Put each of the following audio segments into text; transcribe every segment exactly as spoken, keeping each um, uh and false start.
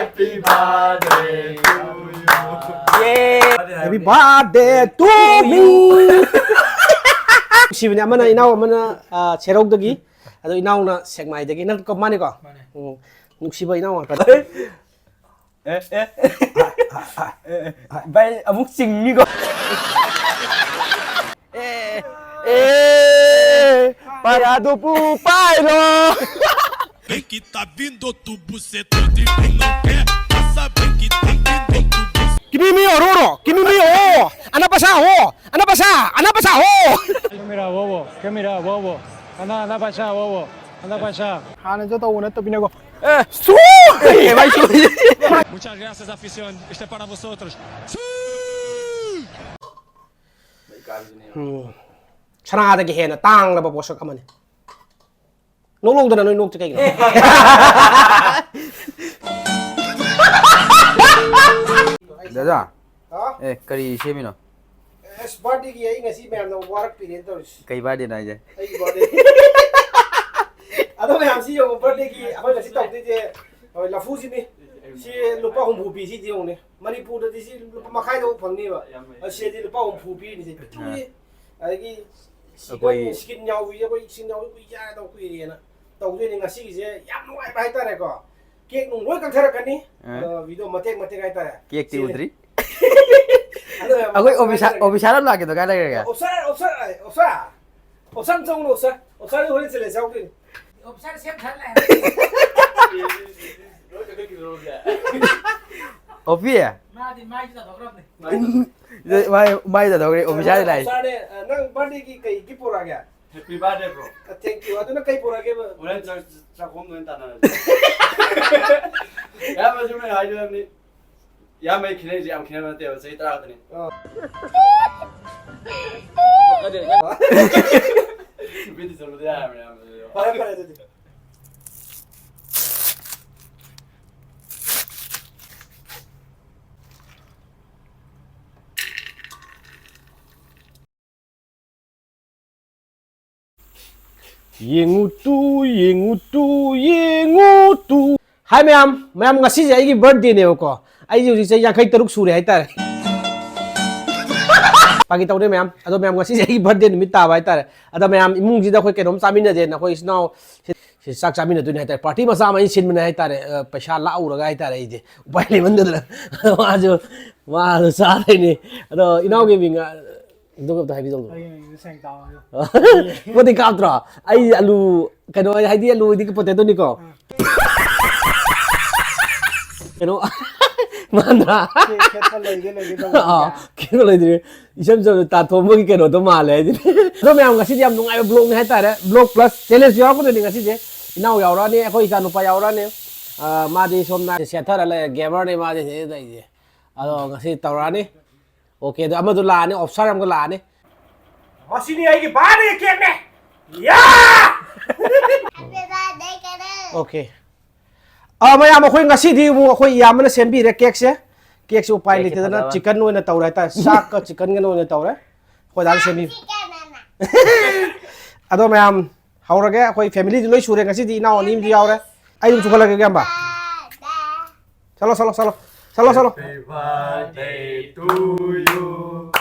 Happy birthday to you. Happy birthday to me. ꯅꯨꯡꯁꯤꯕꯅꯦ꯫ ꯑꯃꯅ ꯏꯅꯥꯎ, ꯑꯃꯅ, ꯑ, ꯁꯦꯔꯧꯗꯒꯤ, ꯑꯗꯣ ꯏꯅꯥꯎꯅ ꯁꯦꯛꯃꯥꯏꯗꯒꯤ꯫ ꯅꯪ ꯀ-, ꯃꯥꯅꯤꯀꯣ? ꯃꯥꯅꯦ꯫ ꯎꯝ, ꯅꯨꯡꯁꯤꯕ ꯏꯅꯥꯎ ꯉꯥꯛꯇ꯫ ꯑꯦ, ꯑꯦ꯫ ꯑꯦ, ꯑꯦ꯫ ꯚꯥꯏ, ꯑꯃꯨꯛ ꯆꯤꯡꯅꯤꯀꯣ꯫ ꯑꯦ, ꯑꯦ, ꯄꯔꯥꯗꯨꯕꯨ ꯄꯥꯏꯔꯣ꯫ Vem que tá vindo, tu buceta de mim não quer. Passa, vem que tá vindo, tu buceta. Kimi mi ororo, kimi mi o, ana pasa ho, ana pasa, ana pasa ho. Kimi ra wowo, kimi ra wowo, ana, ana pasa wowo, ana pasa. ꯍꯥꯟꯅꯁꯨ ꯇꯧꯕ ꯅꯠꯇꯕꯤꯅꯀꯣ꯫ ꯑꯦ, ꯁꯨ! ꯑꯦ, ꯚꯥꯏ, ꯁꯨ! Muchas gracias, afición. Este es para vosotros. ꯎꯝ꯫ ꯁꯅꯥꯗꯒꯤ ꯍꯦꯟꯅ ꯇꯥꯡꯂꯕ ꯄꯣꯠꯁꯛ ꯑꯃꯅꯤ꯫ ꯅꯣꯛꯂꯧꯗꯅ ꯅꯣꯏ ꯅꯣꯛꯇꯤ ꯀꯩꯒꯤꯅꯣ? ꯗꯥꯗꯥ, ꯍꯥ? ꯑꯦ, ꯀꯔꯤ ꯁꯦꯝꯃꯤꯅꯣ? ꯑꯁ, ꯕꯥꯔꯗꯦꯒꯤ ꯑꯩ ꯉꯁꯤ ꯃꯌꯥꯝꯅ ꯋꯥꯔꯛꯄꯤꯔꯦꯅ ꯇꯧꯔꯤꯁꯤ꯫ ꯀꯩ ꯕꯥꯔꯗꯦꯅꯣ ꯍꯥꯏꯁꯦ? ꯑꯩꯒꯤ ꯕꯥꯔꯗꯦ꯫ ꯑꯗꯣ ꯃꯌꯥꯝꯁꯤ ꯌꯦꯡꯉꯣ, ꯕꯥꯔꯗꯦꯒꯤ ꯑꯩꯈꯣꯏ ꯉꯁꯤ ꯇꯧꯗꯣꯏꯁꯦ, ꯍꯣꯏ, ꯂꯐꯨꯁꯤꯅꯤ꯫ ꯁꯤ ꯂꯨꯄꯥ ꯍꯨꯝꯐꯨ ꯄꯤ, ꯁꯤꯗꯤ ꯌꯦꯡꯉꯨꯅꯦ꯫ ꯃꯅꯤꯄꯨꯔꯗꯗꯤ ꯁꯤ ꯂꯨꯄꯥ ꯃꯈꯥꯏꯗꯐꯥꯎ ꯐꯪꯅꯤꯕ꯫ ꯑꯁ, ꯁꯤꯗꯤ ꯂꯨꯄꯥ ꯍꯨꯝꯐꯨ ꯄꯤꯔꯤꯅꯤꯁꯦ, ꯄꯤꯛꯇ꯭ꯔꯨꯅꯤ꯫ ꯑꯥ꯫ ꯑꯗꯒꯤ ꯑꯩꯈꯣꯏ ꯁꯤꯒꯟ ꯌꯥꯎꯕꯤ, ꯑꯩꯈꯣꯏ ꯁꯤꯒꯟ ꯌꯥꯎꯕꯤ ꯀꯨꯏ ꯆꯥꯔꯦ, ꯇꯧ ꯀꯨꯏꯔꯦꯅ ꯇꯧꯗꯣꯏꯅꯦ꯫ ꯉꯁꯤꯒꯤꯁꯦ ꯌꯥꯝ ꯅꯨꯡꯉꯥꯏꯕ ꯍꯥꯏꯇꯥꯔꯦꯀꯣ꯫ ꯀꯦꯛ ꯅꯨꯡ ꯂꯣꯏ ꯀꯛꯊꯔꯛꯀꯅꯤ꯫ ꯑꯥ꯫ ꯑꯗꯣ ꯚꯤꯗꯤꯑꯣ ꯃꯇꯦꯛ ꯃꯇꯦꯛ ꯍꯥꯏꯇꯥꯔꯦ꯫ ꯀꯦꯛꯇꯤ ꯁꯤꯅꯤ꯫ ꯎꯗ꯭ꯔꯤ꯫ ꯑꯗꯣ ꯌꯥꯝ ꯑꯩꯈꯣꯏ ꯅꯨꯡꯉꯥꯏꯕ ꯑꯣꯐꯤꯁꯥꯔ, ꯍꯥꯏꯇꯥꯔꯦ꯫ ꯑꯣꯐꯤꯁꯥꯔ ꯑꯃ ꯂꯥꯛꯀꯦꯗꯣ ꯀꯥꯏ ꯂꯩꯔꯒꯦ? Officer, officer, officer. ꯑꯣꯐꯤꯁꯥꯔ ꯑꯃ ꯆꯪꯉꯨꯅꯣ, ꯑꯣꯐꯤꯁꯥꯔ꯫ ꯑꯣꯐꯤꯁꯥꯔꯗꯤ ꯍꯣꯔꯦꯟ ꯆꯦꯂꯦꯟꯖ ꯌꯥꯎꯗꯣꯏꯅꯤ꯫ ꯑꯣꯐꯤꯁꯥꯔ ꯁꯦꯝ ꯁꯥꯔ ꯂꯥꯛꯑꯦ꯫ ꯑꯣꯐꯤ? ꯃꯥꯗꯤ ꯃꯥꯏꯁꯨ ꯇꯥꯊꯣꯛꯈ꯭ꯔꯕꯅꯦ꯫ ꯃꯥꯏ, ꯃꯥꯏ ꯇꯥꯊꯣꯛꯈ꯭ꯔꯦ, ꯑꯣꯐꯤꯁꯥꯔꯗꯤ ꯂꯥꯛꯑꯦ꯫ ꯑꯣꯐꯤꯁꯥꯔꯅꯦ, ꯑ, ꯅꯪ ꯕꯥꯔꯗꯦꯒꯤ ꯀꯩ ꯒꯤꯐ ꯄꯨꯔꯛꯑꯒꯦ? Happy birthday, bro. ꯑ, thank you. ꯑꯗꯨꯅ ꯀꯩ ꯄꯨꯔꯛꯑꯒꯦꯕ? ꯍꯣꯔꯦꯟ ꯆꯥꯛ, ꯆꯥꯛꯈꯣꯝꯗ ꯑꯣꯏꯅ ꯇꯥꯟꯅꯔꯁꯤ꯫ ꯌꯥꯝ ꯑꯆꯨꯝꯕ ꯍꯥꯏꯗꯣꯏꯅꯤ꯫ ꯏꯌꯥꯝꯕ ꯑꯩ ꯈꯦꯠꯅꯩꯁꯦ ꯌꯥꯝ ꯈꯦꯠꯅꯕ ꯅꯠꯇꯦꯕ, ꯆꯍꯤ ꯇꯔꯥ ꯈꯛꯇꯅꯤ꯫ ꯑꯥ꯫ ꯅꯨꯄꯤꯗꯤ ꯆꯠꯄꯗ ꯌꯥꯔꯕꯅꯦ, ꯏꯌꯥꯝꯕ꯫ ꯐꯔꯦ, ꯐꯔꯦ, ꯑꯗꯨꯗꯤ꯫ ꯌꯦꯡꯉꯨ ꯇꯨ, ꯌꯦꯡꯉꯨ ꯇꯨ, ꯌꯦꯡꯉꯨ ꯇꯨ꯫ ꯍꯥꯏ ꯃꯌꯥꯝ, ꯃꯌꯥꯝ, ꯉꯁꯤꯁꯦ ꯑꯩꯒꯤ ꯕꯥꯔꯊꯗꯦꯅꯦꯕꯀꯣ꯫ ꯑꯩꯁꯦ ꯍꯧꯖꯤꯛ ꯆꯍꯤ ꯌꯥꯡꯈꯩ ꯇꯔꯨꯛ ꯁꯨꯔꯦ ꯍꯥꯏꯇꯥꯔꯦ꯫ ꯐꯥꯒꯤ ꯇꯧꯅꯦ ꯃꯌꯥꯝ꯫ ꯑꯗꯣ ꯃꯌꯥꯝ, ꯉꯁꯤꯁꯦ ꯑꯩꯒꯤ ꯕꯥꯔꯊꯗꯦ ꯅꯨꯃꯤꯠ ꯇꯥꯕ ꯍꯥꯏꯇꯥꯔꯦ꯫ ꯑꯗ ꯃꯌꯥꯝ, ꯏꯃꯨꯡꯁꯤꯗ ꯑꯩꯈꯣꯏ ꯀꯩꯅꯣꯝ ꯆꯥꯃꯤꯟꯅꯁꯦꯅ ꯑꯩꯈꯣꯏ ꯏꯆꯤꯟ ꯏꯅꯥꯎ ꯁꯤ, ꯁꯤ ꯆꯥꯛ ꯆꯥꯃꯤꯟꯅꯗꯣꯏꯅꯦ ꯍꯥꯏꯇꯥꯔꯦ꯫ ꯄꯥꯔꯇꯤ ꯃꯆꯥ ꯑꯃ ꯑꯩꯅ ꯁꯤꯟꯕꯅꯦ ꯍꯥꯏꯇꯥꯔꯦ꯫ ꯑ, ꯄꯩꯁꯥ ꯂꯥꯛꯎꯔꯒ ꯍꯥꯏꯇꯥꯔꯦ꯫ ꯑꯩꯁꯦ ꯎꯄꯥꯏ ꯂꯩꯃꯟꯗꯗꯅ ꯃꯥꯁꯨ, ꯃꯥꯁꯨ ꯆꯥꯗꯣꯏꯅꯦ꯫ ꯑꯗꯣ ꯏꯅꯥꯎꯒꯤ ꯃꯤꯡ, ꯑ, ꯑꯗꯨꯒ ꯑꯝꯇ ꯍꯥꯏꯕꯤꯔꯝꯃꯣ꯫ ꯑꯩꯒꯤ ꯃꯤꯡꯁꯦ ꯁꯦꯡꯇꯥꯎ ꯍꯥꯏꯌꯣ꯫ ꯄꯣꯠꯇꯤ ꯀꯥꯞꯇ꯭ꯔꯣ? ꯑꯩ ꯑꯂꯨ, ꯀꯩꯅꯣ, ꯍꯥꯏꯗꯤ ꯑꯂꯨꯗꯤ ꯄꯣꯇꯦꯇꯣꯅꯤꯀꯣ꯫ ꯑꯥ꯫ ꯀꯩꯅꯣ, ꯃꯥꯟꯗ꯭ꯔꯥ? ꯀꯦꯛ ꯈꯦꯠꯄ ꯂꯣꯏꯒꯦ ꯂꯣꯏꯒꯦ ꯇꯧꯕ꯫ ꯑꯥ, ꯀꯩꯅꯣ ꯂꯩꯗ꯭ꯔꯤ꯫ ꯏꯆꯝ ꯆꯝꯅ ꯇꯥꯟꯊꯣꯛꯄꯒꯤ ꯀꯩꯅꯣꯗꯣ ꯃꯥꯜꯂꯦ ꯍꯥꯏꯗꯤ꯫ ꯑꯗꯣ ꯃꯌꯥꯝ, ꯉꯁꯤꯗꯤ ꯌꯥꯝ ꯅꯨꯡꯉꯥꯏꯕ vlogꯅꯤ ꯍꯥꯏꯇꯥꯔꯦ꯫ Vlog plus challenge ꯌꯥꯎꯔꯛꯀꯗꯣꯏꯅꯤ ꯉꯁꯤꯁꯦ꯫ ꯏꯅꯥꯎ ꯌꯥꯎꯔꯛꯑꯅꯤ, ꯑꯩꯈꯣꯏ ꯏꯆꯥ ꯅꯨꯄꯥ ꯌꯥꯎꯔꯛꯑꯅꯤ꯫ ꯑꯥ, ꯃꯥꯗꯤ ꯁꯣꯝꯅ ꯁꯦꯠꯊꯔ ꯂꯩꯔꯦ, gamerꯅꯤ ꯃꯥꯗꯤ ꯁꯤꯗ ꯂꯩꯔꯤꯁꯦ꯫ ꯑꯗꯣ ꯉꯁꯤ ꯇꯧꯔꯛꯑꯅꯤ꯫ Okay, ꯑꯗꯣ ꯑꯃꯗꯣ ꯂꯥꯛꯑꯅꯤ, officer ꯑꯃꯒ ꯂꯥꯛꯑꯅꯤ꯫ ꯃꯁꯤꯅꯤ ꯑꯩꯒꯤ birthday cakeꯅꯦ꯫ ꯌꯥ! Happy birthday, ꯀꯦꯔꯜ꯫ Okay꯫ ꯑꯥ, ꯃꯌꯥꯝ, ꯑꯩꯈꯣꯏ ꯉꯁꯤꯗꯤ ꯑꯃꯨꯛ ꯑꯩꯈꯣꯏ ꯏꯌꯥꯝꯕꯅ ꯁꯦꯝꯕꯤꯔꯦ cakeꯁꯦ꯫ Cakeꯁꯦ ꯎꯄꯥꯏ cakeꯁꯦ ꯂꯩꯇꯗꯅ ꯐꯖꯕ꯫ Chickenꯒ ꯑꯣꯏꯅ ꯇꯧꯔꯦ ꯍꯥꯏꯇꯥꯔꯦ꯫ ꯆꯥꯛꯀ chickenꯒꯅ ꯑꯣꯏꯅ ꯇꯧꯔꯦ꯫ ꯑꯩꯈꯣꯏ ꯗꯥꯅ ꯁꯦꯝꯕꯤ꯫ Chickenꯅ꯫ ꯑꯗꯣ ꯃꯌꯥꯝ, ꯍꯧꯔꯒꯦ꯫ ꯑꯩꯈꯣꯏ familyꯗꯤ ꯂꯣꯏ ꯁꯨꯔꯦ꯫ ꯉꯁꯤꯗꯤ ꯏꯅꯥꯎ ꯑꯅꯤ ꯑꯃꯁꯨ ꯌꯥꯎꯔꯦ꯫ ꯑꯩ ꯑꯗꯨꯝ ꯆꯨꯈꯠꯂꯛꯀꯦ, ꯏꯌꯥꯝꯕ꯫ ꯆꯠꯂꯣ, ꯆꯠꯂꯣ, ꯆꯠꯂꯣ, ꯆꯠꯂꯣ, ꯆꯠꯂꯣ꯫ Happy birthday to you.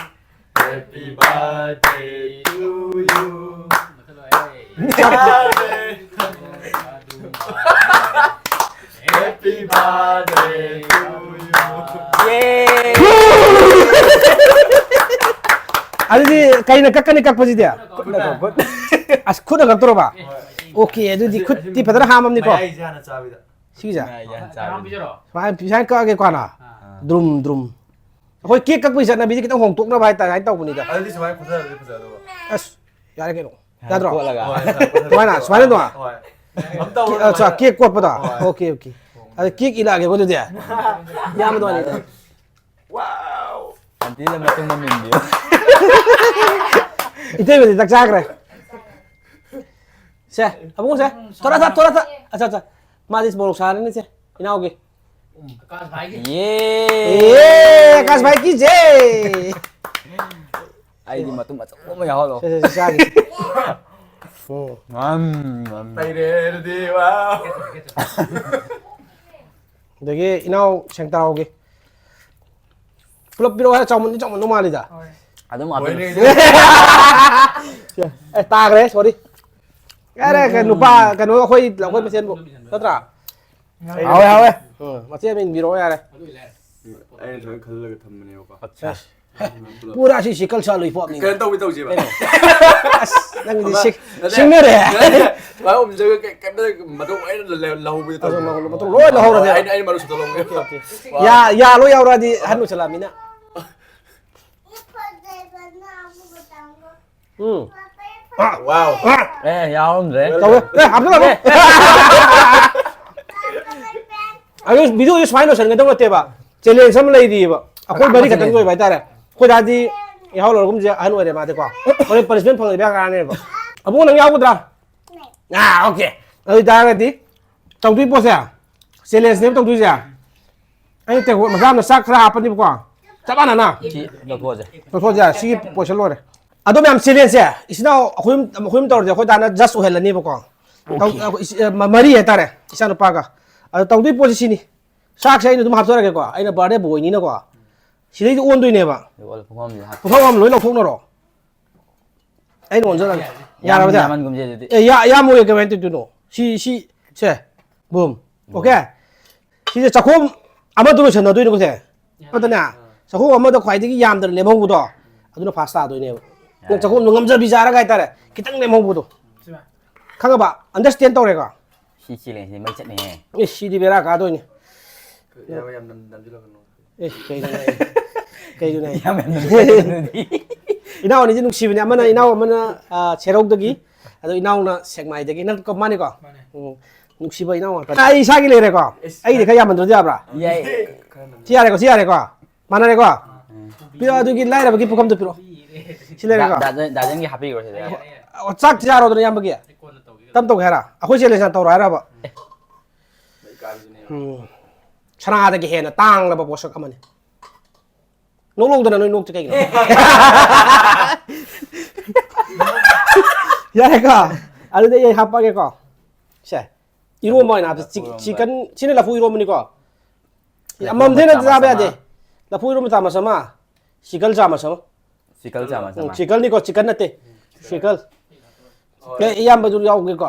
Happy birthday to you. Happy birthday to you. ꯑꯗꯨꯗꯤ ꯀꯩꯅ ꯀꯛꯀꯅꯤ, ꯀꯛꯄꯁꯤꯗꯤ? ꯈꯨꯠꯅ ꯀꯛꯄ꯫ ꯑꯁ, ꯈꯨꯠꯅ ꯀꯛꯇꯧꯔꯕ? Okay, ꯑꯗꯨꯗꯤ ꯈꯨꯠꯇꯤ ꯐꯖꯅ ꯍꯥꯝꯃꯝꯅꯤꯀꯣ? ꯃꯌꯥꯏꯁꯦ ꯍꯥꯟꯅ ꯆꯥꯕꯤꯗ꯫ ꯁꯤꯒꯤꯁꯦ? ꯃꯌꯥꯏꯁꯦ ꯍꯥꯟꯅ ꯆꯥꯕꯤꯗ꯫ ꯁꯨꯃꯥꯏꯅ, ꯁꯨꯃꯥꯏꯅ ꯀꯛꯑꯒꯦꯀꯣ ꯍꯥꯟꯅ? ꯑꯥ꯫ Drum, drum. ꯑꯩꯈꯣꯏ cake ꯀꯛꯄꯒꯤ ꯆꯠꯅꯕꯤꯁꯦ ꯈꯤꯇꯪ ꯍꯣꯡꯗꯣꯛꯅꯕ ꯍꯥꯏꯇꯥꯔꯦ, ꯍꯥꯏꯅ ꯇꯧꯕꯅꯤꯗ꯫ ꯑꯗꯨꯗꯤ ꯁꯨꯃꯥꯏꯅ ꯈꯨꯠꯊꯔꯗꯤ ꯐꯖꯗꯧꯕ꯫ ꯑꯁ, ꯌꯥꯔꯦ ꯀꯩꯅꯣ꯫ ꯍꯥꯏꯅ ꯌꯥꯗ꯭ꯔꯣ? ꯀꯣꯠꯂꯒ꯫ ꯍꯣꯏ, ꯍꯣꯏ, ꯍꯣꯏ꯫ ꯁꯨꯃꯥꯏꯅ, ꯁꯨꯃꯥꯏꯅ ꯇꯧ꯫ ꯍꯣꯏ꯫ ꯑꯝꯇ ꯀꯦꯛ, ꯑ, ꯆꯥ, ꯇꯧꯔꯣ꯫ Cake ꯀꯣꯠꯄꯗꯣ? ꯍꯣꯏ꯫ Okay, okay꯫ ꯑꯗ cake ꯏꯜꯂꯛꯑꯒꯦꯀꯣ ꯑꯗꯨꯗꯤ꯫ ꯌꯥꯝꯕꯗꯣ ꯑꯅꯤꯗ꯫ Wow! ꯑꯟꯇꯤꯗ ꯃꯇꯨꯝ ꯑꯃ ꯏꯟꯕꯤꯌꯨ꯫ ꯏꯇꯩꯃꯗꯤ ꯆꯥꯛ ꯆꯥꯈ꯭ꯔꯦ꯫ ꯁꯦ, ꯑꯕꯨꯡꯉꯣ ꯁꯦ꯫ ꯊꯣꯔꯥ ꯊꯥ, ꯊꯣꯔꯥ ꯊꯥ꯫ ꯑꯠꯆꯥ, ꯑꯠꯆꯥ꯫ ꯃꯥꯗꯤ ꯃꯣꯔꯣꯛ ꯁꯥꯔꯅꯤ ꯁꯦ, ꯏꯅꯥꯎꯒꯤ꯫ ꯑꯦ, ꯑꯀꯥꯁ ꯚꯥꯏ ꯀꯤ ꯖꯦ꯫ ꯑꯩꯗꯤ ꯃꯇꯨꯝ ꯑꯆꯧꯕ ꯑꯃ ꯌꯥꯎꯍꯜꯂꯣ꯫ ꯁꯦ, ꯁꯦ, ꯁꯦ, ꯆꯥꯒꯦ꯫ ꯎꯝ꯫ ꯉꯝ, ꯉꯝ꯫ ꯂꯩꯔꯦ ꯑꯗꯨꯗꯤ, ꯋꯥ꯫ ꯑꯗꯒꯤ ꯏꯅꯥꯎ ꯁꯦꯡꯇꯥꯎꯒꯤ꯫ ꯄꯨꯂꯞ ꯄꯤꯔꯛꯑꯣ ꯍꯥꯏꯔ ꯆꯥꯎꯃꯟꯗꯤ ꯆꯥꯎꯃꯟꯗꯧ ꯃꯥꯜꯂꯤꯗ꯫ ꯑꯗꯨꯝ ꯑꯗꯨꯝ ꯑꯦ, ꯇꯥꯈ꯭ꯔꯦ, ꯁꯣꯔꯤ꯫ ꯌꯥꯔꯦ, ꯀꯩꯅꯣ, ꯅꯨꯄꯥ, ꯀꯩꯅꯣ, ꯑꯩꯈꯣꯏ ꯑꯩꯈꯣꯏ ꯃꯁꯦꯟꯕꯨ ꯅꯠꯇ꯭ꯔꯥ? ꯍꯥꯎꯋꯦ ꯍꯥꯎꯋꯦ꯫ ꯎꯝ, ꯃꯆꯦ ꯑꯃ ꯏꯟꯕꯤꯔꯛꯑꯣ ꯌꯥꯔꯦ꯫ ꯑꯩꯅ ꯊꯑꯣꯏ ꯈꯜꯂꯒ ꯊꯝꯕꯅꯦꯕꯀꯣ꯫ ꯑꯠꯆꯥ꯫ ꯄꯨꯔꯥ ꯁꯤ ꯁꯤꯀꯜ ꯁꯥ ꯂꯣꯏ ꯄꯣꯠꯅꯤ꯫ ꯀꯩꯅꯣ ꯇꯧꯕꯤ ꯇꯧꯁꯦꯕ꯫ ꯑꯁ, ꯅꯪꯒꯤꯗꯤ ꯑꯃ ꯁꯤꯛ ꯅꯠꯇꯦ꯫ ꯁꯤꯡꯅꯔꯦ꯫ ꯃꯥ ꯎꯝꯖꯒ ꯀꯩ- ꯀꯩꯝꯇ ꯃꯇꯧ ꯑꯩꯅ ꯂꯧ- ꯂꯧꯍꯧꯕꯗꯤ ꯇꯧꯁꯦꯕ꯫ ꯃꯇꯧ ꯂꯣꯏ ꯂꯧꯍꯧꯔꯁꯦ꯫ ꯑꯩꯅ ꯑꯩꯅ ꯃꯔꯨ ꯁꯨꯇ ꯂꯧꯒꯦ꯫ ꯌꯥ ꯌꯥ ꯂꯣꯏ ꯌꯥꯎꯔꯛꯑꯗꯤ ꯑꯍꯟ ꯑꯣꯏꯁꯜꯂꯛꯑꯃꯤꯅ꯫ ꯎꯝ꯫ ꯋꯥꯎ꯫ ꯑꯦ ꯌꯥꯎꯔꯝꯗ꯭ꯔꯦ꯫ ꯇꯧꯋꯦ꯫ ꯑꯦ, ꯍꯥꯞꯆꯜꯂꯣ꯫ ꯑꯗꯨ ꯚꯤꯗꯤꯑꯣꯁꯦ ꯁꯨꯃꯥꯏꯅ ꯂꯣꯏꯁꯤꯟꯒꯗꯧ ꯅꯠꯇꯦꯕ꯫ ꯆꯦꯂꯦꯟꯖ ꯑꯃ ꯂꯩꯔꯤꯑꯕ꯫ ꯑꯩꯈꯣꯏ ꯃꯔꯤ ꯈꯛꯇꯪꯒꯤ ꯑꯣꯏꯕ ꯍꯥꯏꯇꯥꯔꯦ꯫ ꯑꯩꯈꯣꯏ ꯗꯥꯗꯤ ꯌꯥꯍꯧ ꯂꯧꯔꯒꯨꯝꯁꯦ ꯑꯍꯟ ꯑꯣꯏꯔꯦ ꯃꯥꯗꯤꯀꯣ꯫ ꯍꯣꯔꯦꯟ ꯄꯅꯤꯁꯃꯦꯟ ꯐꯪꯉꯗꯤ ꯕꯦꯔꯥ ꯀꯥꯔꯅꯦꯕ꯫ ꯑꯕꯨꯡꯉꯣ ꯅꯪ ꯌꯥꯎꯒꯗ꯭ꯔꯥ? ꯑꯥ, ꯑꯣꯀꯦ꯫ ꯑꯗꯨ ꯑꯣꯏꯇꯥꯔꯒꯗꯤ ꯇꯧꯗꯣꯏ ꯄꯣꯠꯁꯦ ꯆꯦꯂꯦꯟꯖꯅꯦꯕ ꯇꯧꯗꯣꯏꯁꯦ꯫ ꯑꯩꯅ ꯇꯦꯡꯀꯣꯠ ꯃꯆꯥ ꯑꯃꯅ ꯆꯥꯛ ꯈꯔ ꯍꯥꯞꯄꯅꯤꯕꯀꯣ꯫ ꯆꯞ ꯃꯥꯟꯅꯅ꯫ ꯁꯤ ꯂꯧꯊꯣꯛꯑꯁꯦ꯫ ꯂꯧꯊꯣꯛꯑꯁꯦ ꯌꯥꯔꯦ꯫ ꯁꯤꯒꯤ ꯄꯣꯠꯁꯦ ꯂꯣꯏꯔꯦ꯫ ꯑꯗꯣ ꯃꯌꯥꯝ ꯆꯦꯂꯦꯟꯖꯁꯦ ꯏꯆꯤꯟ ꯏꯅꯥꯎ ꯑꯩꯈꯣꯏ ꯑꯍꯨꯝ ꯑꯩꯈꯣꯏ ꯑꯍꯨꯝ ꯇꯧꯔꯗꯤ ꯑꯩꯈꯣꯏ ꯗꯥꯅ ꯖꯁ ꯑꯣꯏꯍꯜꯂꯅꯦꯕꯀꯣ꯫ ꯇꯧ- ꯑꯩꯈꯣꯏ ꯏꯆ- ꯑ, ꯃ- ꯃꯔꯤ ꯍꯥꯏꯇꯥꯔꯦ ꯏꯆꯥꯅꯨꯄꯥꯒ꯫ ꯑꯗꯣ ꯇꯧꯗꯣꯏ ꯄꯣꯠꯁꯦ ꯁꯤꯅꯤ꯫ ꯆꯥꯛꯁꯦ ꯑꯩꯅ ꯑꯗꯨꯝ ꯍꯥꯞꯆꯔꯒꯦꯀꯣ꯫ ꯑꯩꯅ ꯕꯥꯔꯗꯦ ꯕꯣꯏꯅꯤꯅꯀꯣ꯫ ꯁꯤꯗꯩꯗꯤ ꯑꯣꯟꯗꯣꯏꯅꯦꯕ꯫ ꯑꯗꯨꯒ ꯄꯨꯈꯝ ꯑꯃꯁꯨ ꯍꯥꯞꯄꯦ꯫ ꯄꯨꯈꯝ ꯑꯃ ꯂꯣꯏ ꯂꯧꯊꯣꯛꯅꯔꯣ꯫ ꯑꯩꯅ ꯑꯣꯟꯖꯔꯒꯦ꯫ ꯌꯥꯔꯕꯗ? ꯌꯥꯝꯃꯟꯒꯨꯝꯁꯦ ꯑꯗꯨꯗꯤ꯫ ꯑꯦ, ꯌꯥ- ꯌꯥꯝꯃꯣꯏ ꯀꯃꯥꯏꯅ ꯇꯧꯗꯣꯏꯅꯣ? ꯁꯤ, ꯁꯤ, ꯁꯦ꯫ ꯕꯨꯝ꯫ ꯑꯣꯀꯦ? ꯁꯤꯁꯦ ꯆꯥꯛꯈꯣꯝ ꯑꯃꯗ ꯂꯣꯏꯁꯟꯅꯗꯣꯏꯅꯦꯀꯣ ꯁꯦ꯫ ꯑꯃꯗꯅꯦ, ꯆꯥꯛꯈꯣꯝ ꯑꯃꯗ ꯈ꯭ꯋꯥꯏꯗꯒꯤ ꯌꯥꯝꯗꯅ ꯂꯦꯝꯍꯧꯕꯗꯣ, ꯑꯗꯨꯅ ꯐꯥꯁ ꯇꯥꯗꯣꯏꯅꯦꯕ꯫ ꯅꯪ ꯆꯥꯛꯈꯣꯝꯗꯣ ꯉꯝꯖꯕꯤ ꯆꯥꯔꯒ ꯍꯥꯏꯇꯥꯔꯦ, ꯈꯤꯇꯪ ꯂꯦꯝꯍꯧꯕꯗꯣ꯫ ꯈꯪꯉꯕ? ꯑꯟꯗꯔꯁ꯭ꯇꯦꯟ ꯇꯧꯔꯦꯀꯣ? ꯁꯤ ꯆꯦꯂꯦꯟꯖꯁꯤꯗꯤ ꯃꯩ ꯆꯠꯅꯤꯍꯦ꯫ ꯑꯦ, ꯁꯤꯗꯤ ꯕꯦꯔꯥ ꯀꯥꯗꯣꯏꯅꯦ꯫ ꯌꯥꯝ ꯌꯥꯝ ꯅꯝ- ꯅꯝꯁꯤꯜꯂꯛꯀꯅꯨ꯫ ꯑꯦ, ꯀꯩꯅꯣꯅꯦ? ꯀꯩꯅꯣꯅꯦ? ꯌꯥꯝ ꯌꯥꯝ ꯅꯝꯁꯤꯜꯂꯛꯀꯅꯨꯗꯤ꯫ ꯏꯅꯥꯎ ꯑꯅꯤꯁꯤ ꯅꯨꯡꯁꯤꯕꯅꯦ꯫ ꯑꯃꯅ, ꯏꯅꯥꯎ ꯑꯃꯅ, ꯑ, ꯁꯦꯔꯧꯗꯒꯤ, ꯑꯗꯣ ꯏꯅꯥꯎꯅ ꯁꯦꯛꯃꯥꯏꯗꯒꯤ꯫ ꯅꯪ ꯀ-, ꯃꯥꯅꯤꯀꯣ? ꯃꯥꯅꯦ꯫ ꯎꯝ, ꯅꯨꯡꯁꯤꯕ ꯏꯅꯥꯎ ꯉꯥꯛꯇ꯫ ꯑꯩ ꯏꯁꯥꯒꯤ ꯂꯩꯔꯦꯀꯣ? ꯑꯩꯗꯤ ꯈꯔ ꯌꯥꯝꯃꯟꯗ꯭ꯔꯗꯤ ꯌꯥꯕ꯭ꯔꯥ? ꯌꯥꯏ꯫ ꯁꯤ ꯌꯥꯔꯦꯀꯣ, ꯁꯤ ꯌꯥꯔꯦꯀꯣ? ꯃꯥꯟꯅꯔꯦꯀꯣ? ꯄꯤꯔꯛꯑꯣ, ꯑꯗꯨꯒꯤ ꯂꯥꯏꯔꯕꯒꯤ ꯄꯨꯈꯝꯗꯣ ꯄꯤꯔꯛꯑꯣ꯫ ꯁꯤ ꯂꯩꯔꯦꯀꯣ? ꯗꯥ- ꯗꯥ- ꯗꯥꯖꯟꯒꯤ ꯍꯥꯞꯄꯤꯈ꯭ꯔꯣ ꯁꯤꯗ꯫ ꯑꯣ, ꯆꯥꯛ ꯆꯥꯔꯣꯗꯅ ꯏꯌꯥꯝꯕꯒꯤ꯫ ꯇꯞ ꯇꯧꯒꯦ ꯍꯥꯏꯔ? ꯑꯩꯈꯣꯏ ꯆꯦꯂꯦꯟꯖ ꯇꯧꯔꯣ ꯍꯥꯏꯔꯕ? ꯎꯝ꯫ ꯁꯅꯥꯗꯒꯤ ꯍꯦꯟꯅ ꯇꯥꯡꯂꯕ ꯄꯣꯠꯁꯛ ꯑꯃꯅꯤ꯫ ꯅꯣꯛꯂꯧꯗꯅ ꯅꯣꯏ ꯅꯣꯛꯇꯤ ꯀꯩꯒꯤꯅꯣ? ꯌꯥꯔꯦꯀꯣ? ꯑꯗꯨꯗꯤ ꯑꯩ ꯍꯥꯞꯄꯛꯑꯒꯦꯀꯣ꯫ ꯁꯦ꯫ ꯏꯔꯣꯝꯕ ꯑꯣꯏꯅ ꯍꯥꯞꯁꯦ꯫ ꯆꯤ-, ꯆꯤꯀꯟ, ꯁꯤꯅ ꯂꯐꯨ ꯏꯔꯣꯝꯕꯅꯤꯀꯣ꯫ ꯑꯃꯃꯝꯗꯩ ꯍꯦꯟꯅ ꯆꯥꯕ ꯌꯥꯗꯦ꯫ ꯂꯐꯨ ꯏꯔꯣꯝꯕ ꯆꯥꯃꯁ ꯑꯃ, ꯁꯤꯀꯜ ꯆꯥꯃꯁ ꯑꯃ꯫ ꯁꯤꯀꯜ ꯆꯥꯃꯁ ꯎꯝ, ꯑꯃ꯫ ꯁꯤꯀꯜꯅꯤꯀꯣ, ꯆꯤꯀꯟ ꯅꯠꯇꯦ꯫ ꯁꯤꯀꯜ꯫ ꯑꯦ, ꯏꯌꯥꯝꯕꯗꯨ ꯌꯥꯎꯒꯦꯀꯣ꯫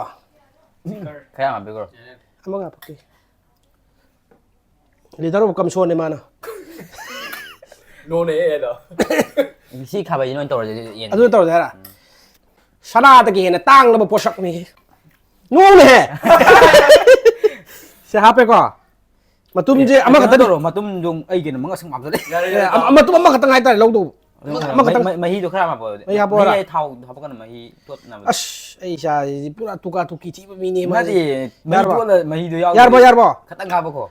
ꯈꯔ ꯌꯥꯝ ꯍꯥꯞꯄꯤꯈ꯭ꯔꯣ꯫ ꯑꯃꯒ ꯍꯥꯞꯄꯛꯀꯦ꯫ Leader of ꯀꯝꯁꯣꯟꯅꯦ ꯃꯥꯅ꯫ ꯅꯣꯅꯦ ꯑꯦꯗꯣ꯫ ꯁꯤ ꯈꯥꯕꯩꯁꯤ ꯅꯣꯏ ꯇꯧꯔꯁꯦ, ꯌꯦꯟ꯫ ꯑꯗꯨ ꯇꯧꯔꯁꯦ ꯍꯥꯏꯔ? ꯁꯅꯥꯗꯒꯤ ꯍꯦꯟꯅ ꯇꯥꯡꯂꯕ ꯄꯣꯠꯁꯛꯅꯤ꯫ ꯅꯣꯡꯅꯦꯍꯦ! ꯁꯤ ꯍꯥꯞꯄꯦꯀꯣ? ꯃꯇꯨꯝꯁꯦ ꯑꯦ, ꯑꯃꯈꯛꯇꯅꯤ꯫ ꯀꯩꯅꯣ ꯇꯧꯔꯣ, ꯃꯇꯨꯝꯗꯣ ꯑꯩ ꯀꯩꯅꯣ ꯃꯉꯛꯁꯝ ꯍꯥꯞꯆꯜꯂꯦ꯫ ꯌꯥꯔꯦ, ꯌꯥꯔꯦ, ꯑꯦ, ꯑꯃ-, ꯃꯇꯨꯝ ꯑꯃꯈꯛꯇꯪ ꯍꯥꯏꯇꯥꯔꯦ ꯂꯧꯗꯧꯕ꯫ ꯑꯗꯨꯝ ꯑꯃꯈꯛꯇꯪ꯫ ꯃꯍꯤ, ꯃꯍꯤꯗꯣ ꯈꯔ ꯌꯥꯝ ꯍꯥꯞꯄꯣ ꯑꯗꯨꯗꯤ꯫ ꯃꯍꯤ ꯍꯥꯞꯄꯣꯔꯥ? ꯃꯍꯤ ꯑꯩ ꯊꯥꯎ ꯍꯥꯞꯄꯛꯀꯅꯨ, ꯃꯍꯤ ꯇꯣꯠꯅꯕ꯫ ꯑꯁ, ꯑꯩ ꯏꯁꯥꯁꯤꯗꯤ ꯄꯨꯔꯥ ꯇꯨꯀꯥ ꯇꯨꯀꯤ ꯊꯤꯕ ꯃꯤꯅꯦ ꯃꯥꯁꯦ꯫ ꯅꯠꯇꯦ, ꯃꯍꯤ ꯌꯥꯔꯕꯣ? ꯇꯣꯠꯂ ꯃꯍꯤꯗꯣ ꯌꯥꯎꯗꯦ꯫ ꯌꯥꯔꯕꯣ, ꯌꯥꯔꯕꯣ? ꯈꯇꯪ ꯍꯥꯞꯄꯀꯣ꯫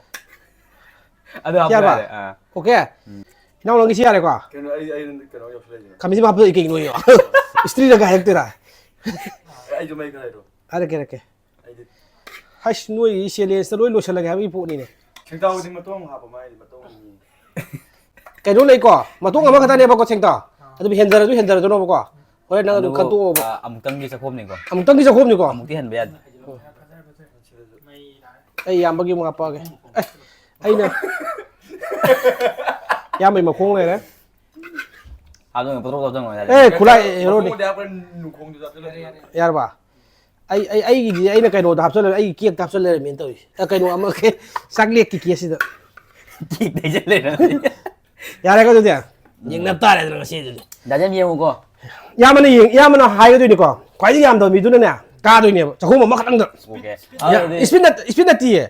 ꯑꯗꯨ ꯍꯥꯞꯄ ꯌꯥꯔꯕ? ꯌꯥꯔꯦ, ꯑꯥ꯫ ꯑꯣꯀꯦ? ꯎꯝ꯫ ꯏꯅꯥꯎ, ꯅꯪꯒꯤꯁꯤ ꯌꯥꯔꯦꯀꯣ? ꯀꯩꯅꯣ, ꯑꯩ, ꯑꯩ ꯀꯩꯅꯣ ꯌꯧꯁꯜꯂꯛꯏꯁꯤꯅ꯫ ꯈꯥꯃꯦꯟꯁꯤꯟꯕ ꯍꯥꯞꯄꯗꯤ ꯀꯩꯒꯤꯅꯣ ꯑꯩꯌꯣ? ꯏꯁꯇ꯭ꯔꯤꯗ ꯀꯥꯏ ꯍꯥꯏꯔꯛꯇꯣꯏꯔꯥ? ꯑꯩꯁꯨ ꯃꯩ ꯈꯔ ꯍꯥꯏꯔꯣ꯫ ꯍꯥꯏꯔꯛꯀꯦ, ꯍꯥꯏꯔꯛꯀꯦ꯫ ꯑꯩꯗꯤ ꯍꯩꯁ, ꯅꯣꯏꯒꯤ challenge ꯇ ꯂꯣꯏ ꯂꯣꯏꯁꯤꯜꯂꯒꯦ ꯍꯥꯏꯕꯒꯤ ꯄꯣꯠꯅꯤꯅꯦ꯫ ꯁꯦꯡꯇꯥꯎꯗꯤ ꯃꯇꯣꯡ ꯍꯥꯞꯄ ꯃꯥꯏꯗꯤ ꯃꯇꯣꯡ ꯑꯅꯤ꯫ ꯀꯩꯅꯣ ꯂꯩꯀꯣ, ꯃꯇꯣꯡ ꯑꯃꯈꯛꯇꯅꯦꯕꯀꯣ ꯁꯦꯡꯇꯥꯎ꯫ ꯑꯗꯨꯝ ꯍꯦꯟꯖꯔꯁꯨ ꯍꯦꯟꯖꯔꯁꯅꯣꯕꯀꯣ꯫ ꯍꯣꯔꯦꯟ ꯅꯪ ꯑꯗꯨꯝ ꯑꯗꯨꯕꯨ, ꯈꯟꯇꯣꯛꯑꯣꯕ꯫ ꯑ, ꯑꯃꯨꯛꯇꯪꯒꯤ ꯆꯥꯛꯈꯣꯝꯅꯤꯀꯣ꯫ ꯑꯃꯨꯛꯇꯪꯒꯤ ꯆꯥꯛꯈꯣꯝꯅꯤꯀꯣ꯫ ꯑꯃꯨꯛꯇꯤ ꯍꯟꯕ ꯌꯥꯗꯦ꯫ ꯑꯩ ꯏꯌꯥꯝꯕꯒꯤ ꯑꯃꯨꯛ ꯍꯥꯞꯄꯛꯑꯒꯦ꯫ ꯑꯦ, ꯑꯩꯅ ꯏꯌꯥꯝꯕꯒꯤ ꯃꯈꯣꯡ ꯂꯩꯔꯦ꯫ ꯍꯥꯞꯆꯤꯟꯒꯣ, ꯄꯣꯇ꯭ꯔꯣ ꯄꯣꯇ꯭ꯔꯣ ꯆꯪꯉꯣ ꯌꯥꯔꯦ꯫ ꯑꯦ, ꯈꯨꯂꯥꯏ ꯍꯦꯔꯣꯅꯤ꯫ ꯃꯈꯣꯡꯗꯤ ꯍꯥꯞꯄ ꯅꯨꯡꯈꯣꯡꯗꯨꯗ ꯍꯥꯞꯆꯤꯜꯂ ꯌꯥꯔꯕ? ꯑꯩ, ꯑꯩ, ꯑꯩꯒꯤꯗꯤ ꯑꯩꯅ ꯀꯩꯅꯣꯗ ꯍꯥꯞꯆꯜꯂꯦ, ꯑꯩꯒꯤ cake ꯇ ꯍꯥꯞꯆꯜ ꯂꯩꯔꯝꯃꯦꯅ ꯇꯧꯔꯤꯁꯦ꯫ ꯑ, ꯀꯩꯅꯣ ꯑꯃ, ꯆꯥꯛꯂꯦꯛꯀꯤ cake ꯁꯤꯗ꯫ Cake ꯇꯩꯁꯜ ꯂꯩꯔꯝꯃꯦ꯫ ꯌꯥꯔꯦꯀꯣ ꯑꯗꯨꯗꯤ? ꯎꯝ꯫ ꯌꯦꯡꯅꯕ ꯇꯥꯔꯦꯗꯅ ꯉꯁꯤ ꯑꯗꯨꯗꯤ꯫ ꯗꯥ ꯖꯦꯝ ꯌꯦꯡꯉꯨꯀꯣ꯫ ꯏꯌꯥꯝꯕꯅ ꯌꯦꯡ-, ꯏꯌꯥꯝꯕꯅ ꯍꯥꯏꯒꯗꯣꯏꯅꯤꯀꯣ꯫ ꯈ꯭ꯋꯥꯏꯗꯒꯤ ꯌꯥꯝꯗꯕ ꯃꯤꯗꯨꯅꯅꯦ, ꯀꯥꯗꯣꯏꯅꯦꯕ꯫ ꯆꯥꯛꯈꯣꯝ ꯑꯃꯈꯛꯇꯪꯗ꯫ ꯑꯣꯀꯦ꯫ ꯌꯥ-, ꯑꯗꯨꯗꯤ speed ꯅꯠ-, speed ꯅꯠꯇꯦꯌꯦ꯫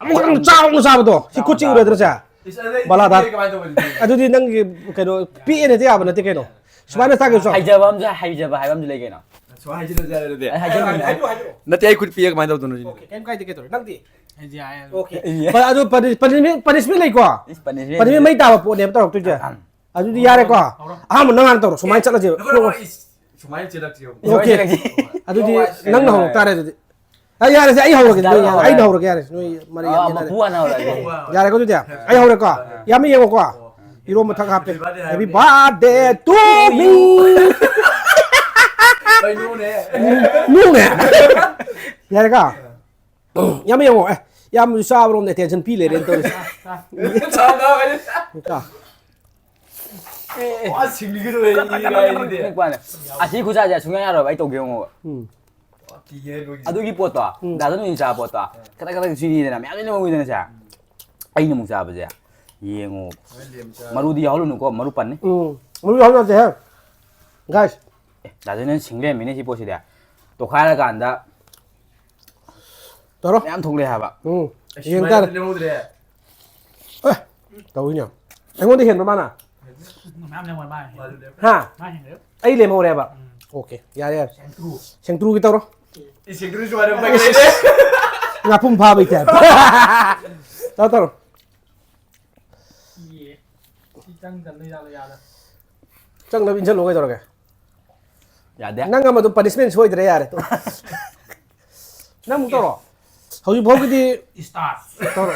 ꯑꯃꯈꯛꯇꯪ ꯆꯥꯎꯅ ꯆꯥꯕꯗꯣ꯫ ꯁꯤ ꯈꯨꯠꯁꯤ ꯎꯔꯗ꯭ꯔꯥ ꯁꯦ? ꯏꯁ, ꯑꯗꯨꯗꯤ ꯕꯂꯥꯗꯥ꯫ ꯀꯃꯥꯏꯅ ꯇꯧꯕ ꯑꯗꯨꯗꯤ? ꯑꯗꯨꯗꯤ ꯅꯪꯒꯤ ꯀꯩꯅꯣ, ꯄꯤꯛꯑꯦꯅ ꯍꯦꯛꯇ ꯌꯥꯕ ꯅꯠꯇꯦ ꯀꯩꯅꯣ꯫ ꯁꯨꯃꯥꯏꯅ ꯆꯥꯒꯦꯁꯨ꯫ ꯍꯩꯖꯕ ꯑꯃꯁꯨ, ꯍꯩꯖꯕ ꯍꯥꯏꯕ ꯑꯃꯁꯨ ꯂꯩ ꯀꯩꯅꯣ꯫ ꯁꯨꯃꯥꯏꯅ ꯍꯥꯏꯖꯤꯜꯂꯁꯦ ꯍꯥꯏꯔꯦ ꯑꯗꯨꯗꯤ꯫ ꯑꯩ ꯍꯥꯏꯖꯟꯅꯤꯡꯗꯦ꯫ ꯍꯥꯏꯔꯣ, ꯍꯥꯏꯔꯣ꯫ ꯅꯠꯇꯦ, ꯑꯩ ꯈꯨꯠ ꯄꯤꯛꯑꯦ ꯀꯃꯥꯏꯅ ꯇꯧꯗꯣꯏꯅꯣ ꯁꯤꯅꯤ? ꯑꯣꯀꯦ, ꯀꯩꯝ ꯀꯥꯏꯗꯦ, ꯀꯩꯗꯧꯔꯦ? ꯅꯪꯗꯤ? ꯑꯩꯗꯤ ꯍꯥꯏꯔꯦ꯫ ꯑꯣꯀꯦ꯫ ꯑꯩꯗꯤ ꯍꯣꯏ, ꯑꯗꯨ ꯄꯅꯤ-, punishment, punishment ꯂꯩꯀꯣ? ꯏꯁ, punishment punishment ꯂꯩ꯫ ꯃꯩ ꯇꯥꯕ ꯄꯣꯠꯅꯦꯕ ꯇꯧꯔꯛꯇꯣꯏꯁꯦ꯫ ꯑꯍꯝ꯫ ꯑꯗꯨꯗꯤ ꯌꯥꯔꯦꯀꯣ? ꯑꯍꯥꯟꯕ ꯅꯪ ꯍꯥꯟꯅ ꯇꯧꯔꯣ, ꯁꯨꯃꯥꯏꯅ ꯆꯠꯂꯁꯦꯕ꯫ ꯅꯪ ꯅꯪ ꯏꯁ, ꯁꯨꯃꯥꯏꯅ ꯆꯦꯜꯂꯛꯁꯦꯕ꯫ ꯑꯣꯀꯦ꯫ ꯁꯨꯃꯥꯏꯅ ꯆꯦꯜꯂꯛꯁꯦ꯫ ꯑꯗꯨꯗꯤ ꯅꯪꯅ ꯍꯧꯔꯛ ꯇꯥꯔꯦ ꯑꯗꯨꯗꯤ꯫ ꯑ, ꯌꯥꯔꯦꯁꯦ, ꯑꯩ ꯍꯧꯔꯒꯦ, ꯅꯣꯏ, ꯌꯥꯔꯦ, ꯑꯩꯅ ꯍꯧꯔꯒꯦ, ꯌꯥꯔꯦ, ꯅꯣꯏ ꯃꯔꯩ ꯌꯥꯝ ꯑꯥ, ꯌꯦꯠꯅꯔꯦ꯫ ꯃꯄꯨ ꯍꯥꯟꯅ ꯍꯧꯔꯛꯑꯒꯦ꯫ ꯌꯥꯔꯦꯀꯣ ꯑꯗꯨꯗꯤ? ꯑꯩ ꯍꯧꯔꯦꯀꯣ? ꯑꯥ꯫ ꯌꯥꯝꯃꯤ ꯌꯦꯡꯉꯣꯀꯣ꯫ ꯑꯣ꯫ ꯏꯔꯣꯝꯕ ꯊꯛ ꯍꯥꯞꯄꯦ꯫ Happy birthday Happy ꯍꯥꯏꯕꯅꯤ꯫ Birthday to me꯫ ꯀꯩꯅꯣꯅꯦ? ꯅꯨꯅꯦ꯫ ꯌꯥꯔꯦꯀꯣ? ꯌꯥꯝꯃꯤ ꯌꯦꯡꯉꯣ, ꯑꯦ꯫ ꯏꯌꯥꯝꯕꯁꯨ ꯆꯥꯕꯔꯣꯝꯗ attention ꯄꯤ ꯂꯩꯔꯦꯅ ꯇꯧꯔꯤꯁꯦ꯫ ꯆꯥ꯫ ꯋꯥ ꯁꯤꯡꯂꯤꯒꯗꯧꯔꯦ ꯏ ꯀꯥꯏꯗꯤ꯫ ꯅꯤꯛꯄꯥꯅꯦ꯫ ꯑꯁꯤ ꯈꯨꯆꯥꯁꯦ ꯁꯨꯡꯌꯥ ꯌꯥꯔꯣꯏꯕ, ꯑꯩ ꯇꯧꯒꯦ ꯌꯦꯡꯉꯣꯕ꯫ ꯎꯝ꯫ ꯀꯤꯌꯦ ꯅꯣꯏꯒꯤ꯫ ꯑꯗꯨꯒꯤ ꯄꯣꯠꯇꯣ ꯗꯥꯗꯨꯅ ꯑꯣꯏꯅ ꯆꯥꯕ ꯄꯣꯠꯇꯣ ꯈꯤꯇꯪ ꯈꯤꯇꯪ ꯁꯤꯅꯤꯗꯅ, ꯃꯌꯥꯝ ꯂꯣꯏꯅ ꯃꯨꯏꯗꯅ ꯁꯦ꯫ ꯑꯩꯅ ꯑꯃꯨꯛ ꯆꯥꯕꯁꯦ, ꯌꯦꯡꯉꯣ, ꯃꯔꯨꯗꯤ ꯌꯥꯎꯍꯜꯂꯨꯅꯨꯀꯣ, ꯃꯔꯨ ꯄꯟꯅꯤ꯫ ꯎꯝ꯫ ꯃꯔꯨ ꯌꯥꯎꯍꯟ ꯌꯥꯗꯦꯍꯦ꯫ Guys꯫ ꯑꯦ, ꯗꯥꯗꯨꯅ ꯁꯤꯡ ꯂꯩꯔꯝꯃꯤꯅꯦ ꯁꯤ ꯄꯣꯠꯁꯤꯗꯤ꯫ ꯇꯣꯈꯥꯏꯔꯀꯥꯟꯗ ꯇꯧꯔꯣ꯫ ꯃꯌꯥꯝ ꯊꯣꯛꯂꯛꯑꯦ ꯍꯥꯏꯕ꯫ ꯎꯝ꯫ ꯑꯁ, ꯌꯦꯡ ꯁꯨꯃꯥꯏꯅ ꯇꯥꯔꯦ꯫ ꯂꯦꯝꯍꯧꯗ꯭ꯔꯦ꯫ ꯑꯦ꯫ ꯇꯧꯏꯅꯦ꯫ ꯑꯩꯉꯣꯟꯗ ꯍꯦꯟꯕ ꯃꯥꯅ? ꯃꯌꯥꯝ ꯂꯦꯝꯍꯧꯔꯦ ꯃꯥ ꯍꯦꯟꯒ꯭ꯔꯦ꯫ ꯍꯥ? ꯃꯥ ꯍꯦꯟꯒ꯭ꯔꯦ꯫ ꯑꯩ ꯂꯦꯝꯍꯧꯔꯦꯕ? ꯎꯝ꯫ Okay꯫ ꯌꯥꯔꯦ, ꯌꯥꯔꯦ꯫ ꯁꯦꯡꯇ꯭ꯔꯨ꯫ ꯁꯦꯡꯇ꯭ꯔꯨꯒꯤ ꯇꯧꯔꯣ꯫ ꯏꯁꯤꯡꯗꯨꯁꯨ ꯋꯥꯔꯝꯕꯒꯤ ꯂꯩꯔꯦ꯫ ꯉꯥꯄꯨꯝ ꯐꯥꯕꯩ type꯫ ꯇꯧꯔꯣ, ꯇꯧꯔꯣ꯫ ꯏꯌꯦ꯫ ꯁꯤ ꯆꯪꯗꯕꯅ ꯌꯥꯔꯣꯏ, ꯌꯥꯔꯣꯏ꯫ ꯆꯪꯅꯕ ꯏꯟꯁꯤꯜꯂꯣ ꯀꯩꯗꯧꯔꯒꯦ? ꯌꯥꯗꯦ꯫ ꯅꯪ ꯑꯃ ꯑꯗꯨꯝ punishment ꯁꯣꯏꯗ꯭ꯔꯦ, ꯌꯥꯔꯦ꯫ ꯇꯣꯛꯑꯣ꯫ ꯅꯪ ꯑꯃꯨꯛ ꯇꯧꯔꯣ꯫ ꯍꯧꯖꯤꯛ ꯐꯥꯎꯒꯤꯗꯤ ꯏꯁꯇꯥꯔ꯫ ꯇꯧꯔꯣ꯫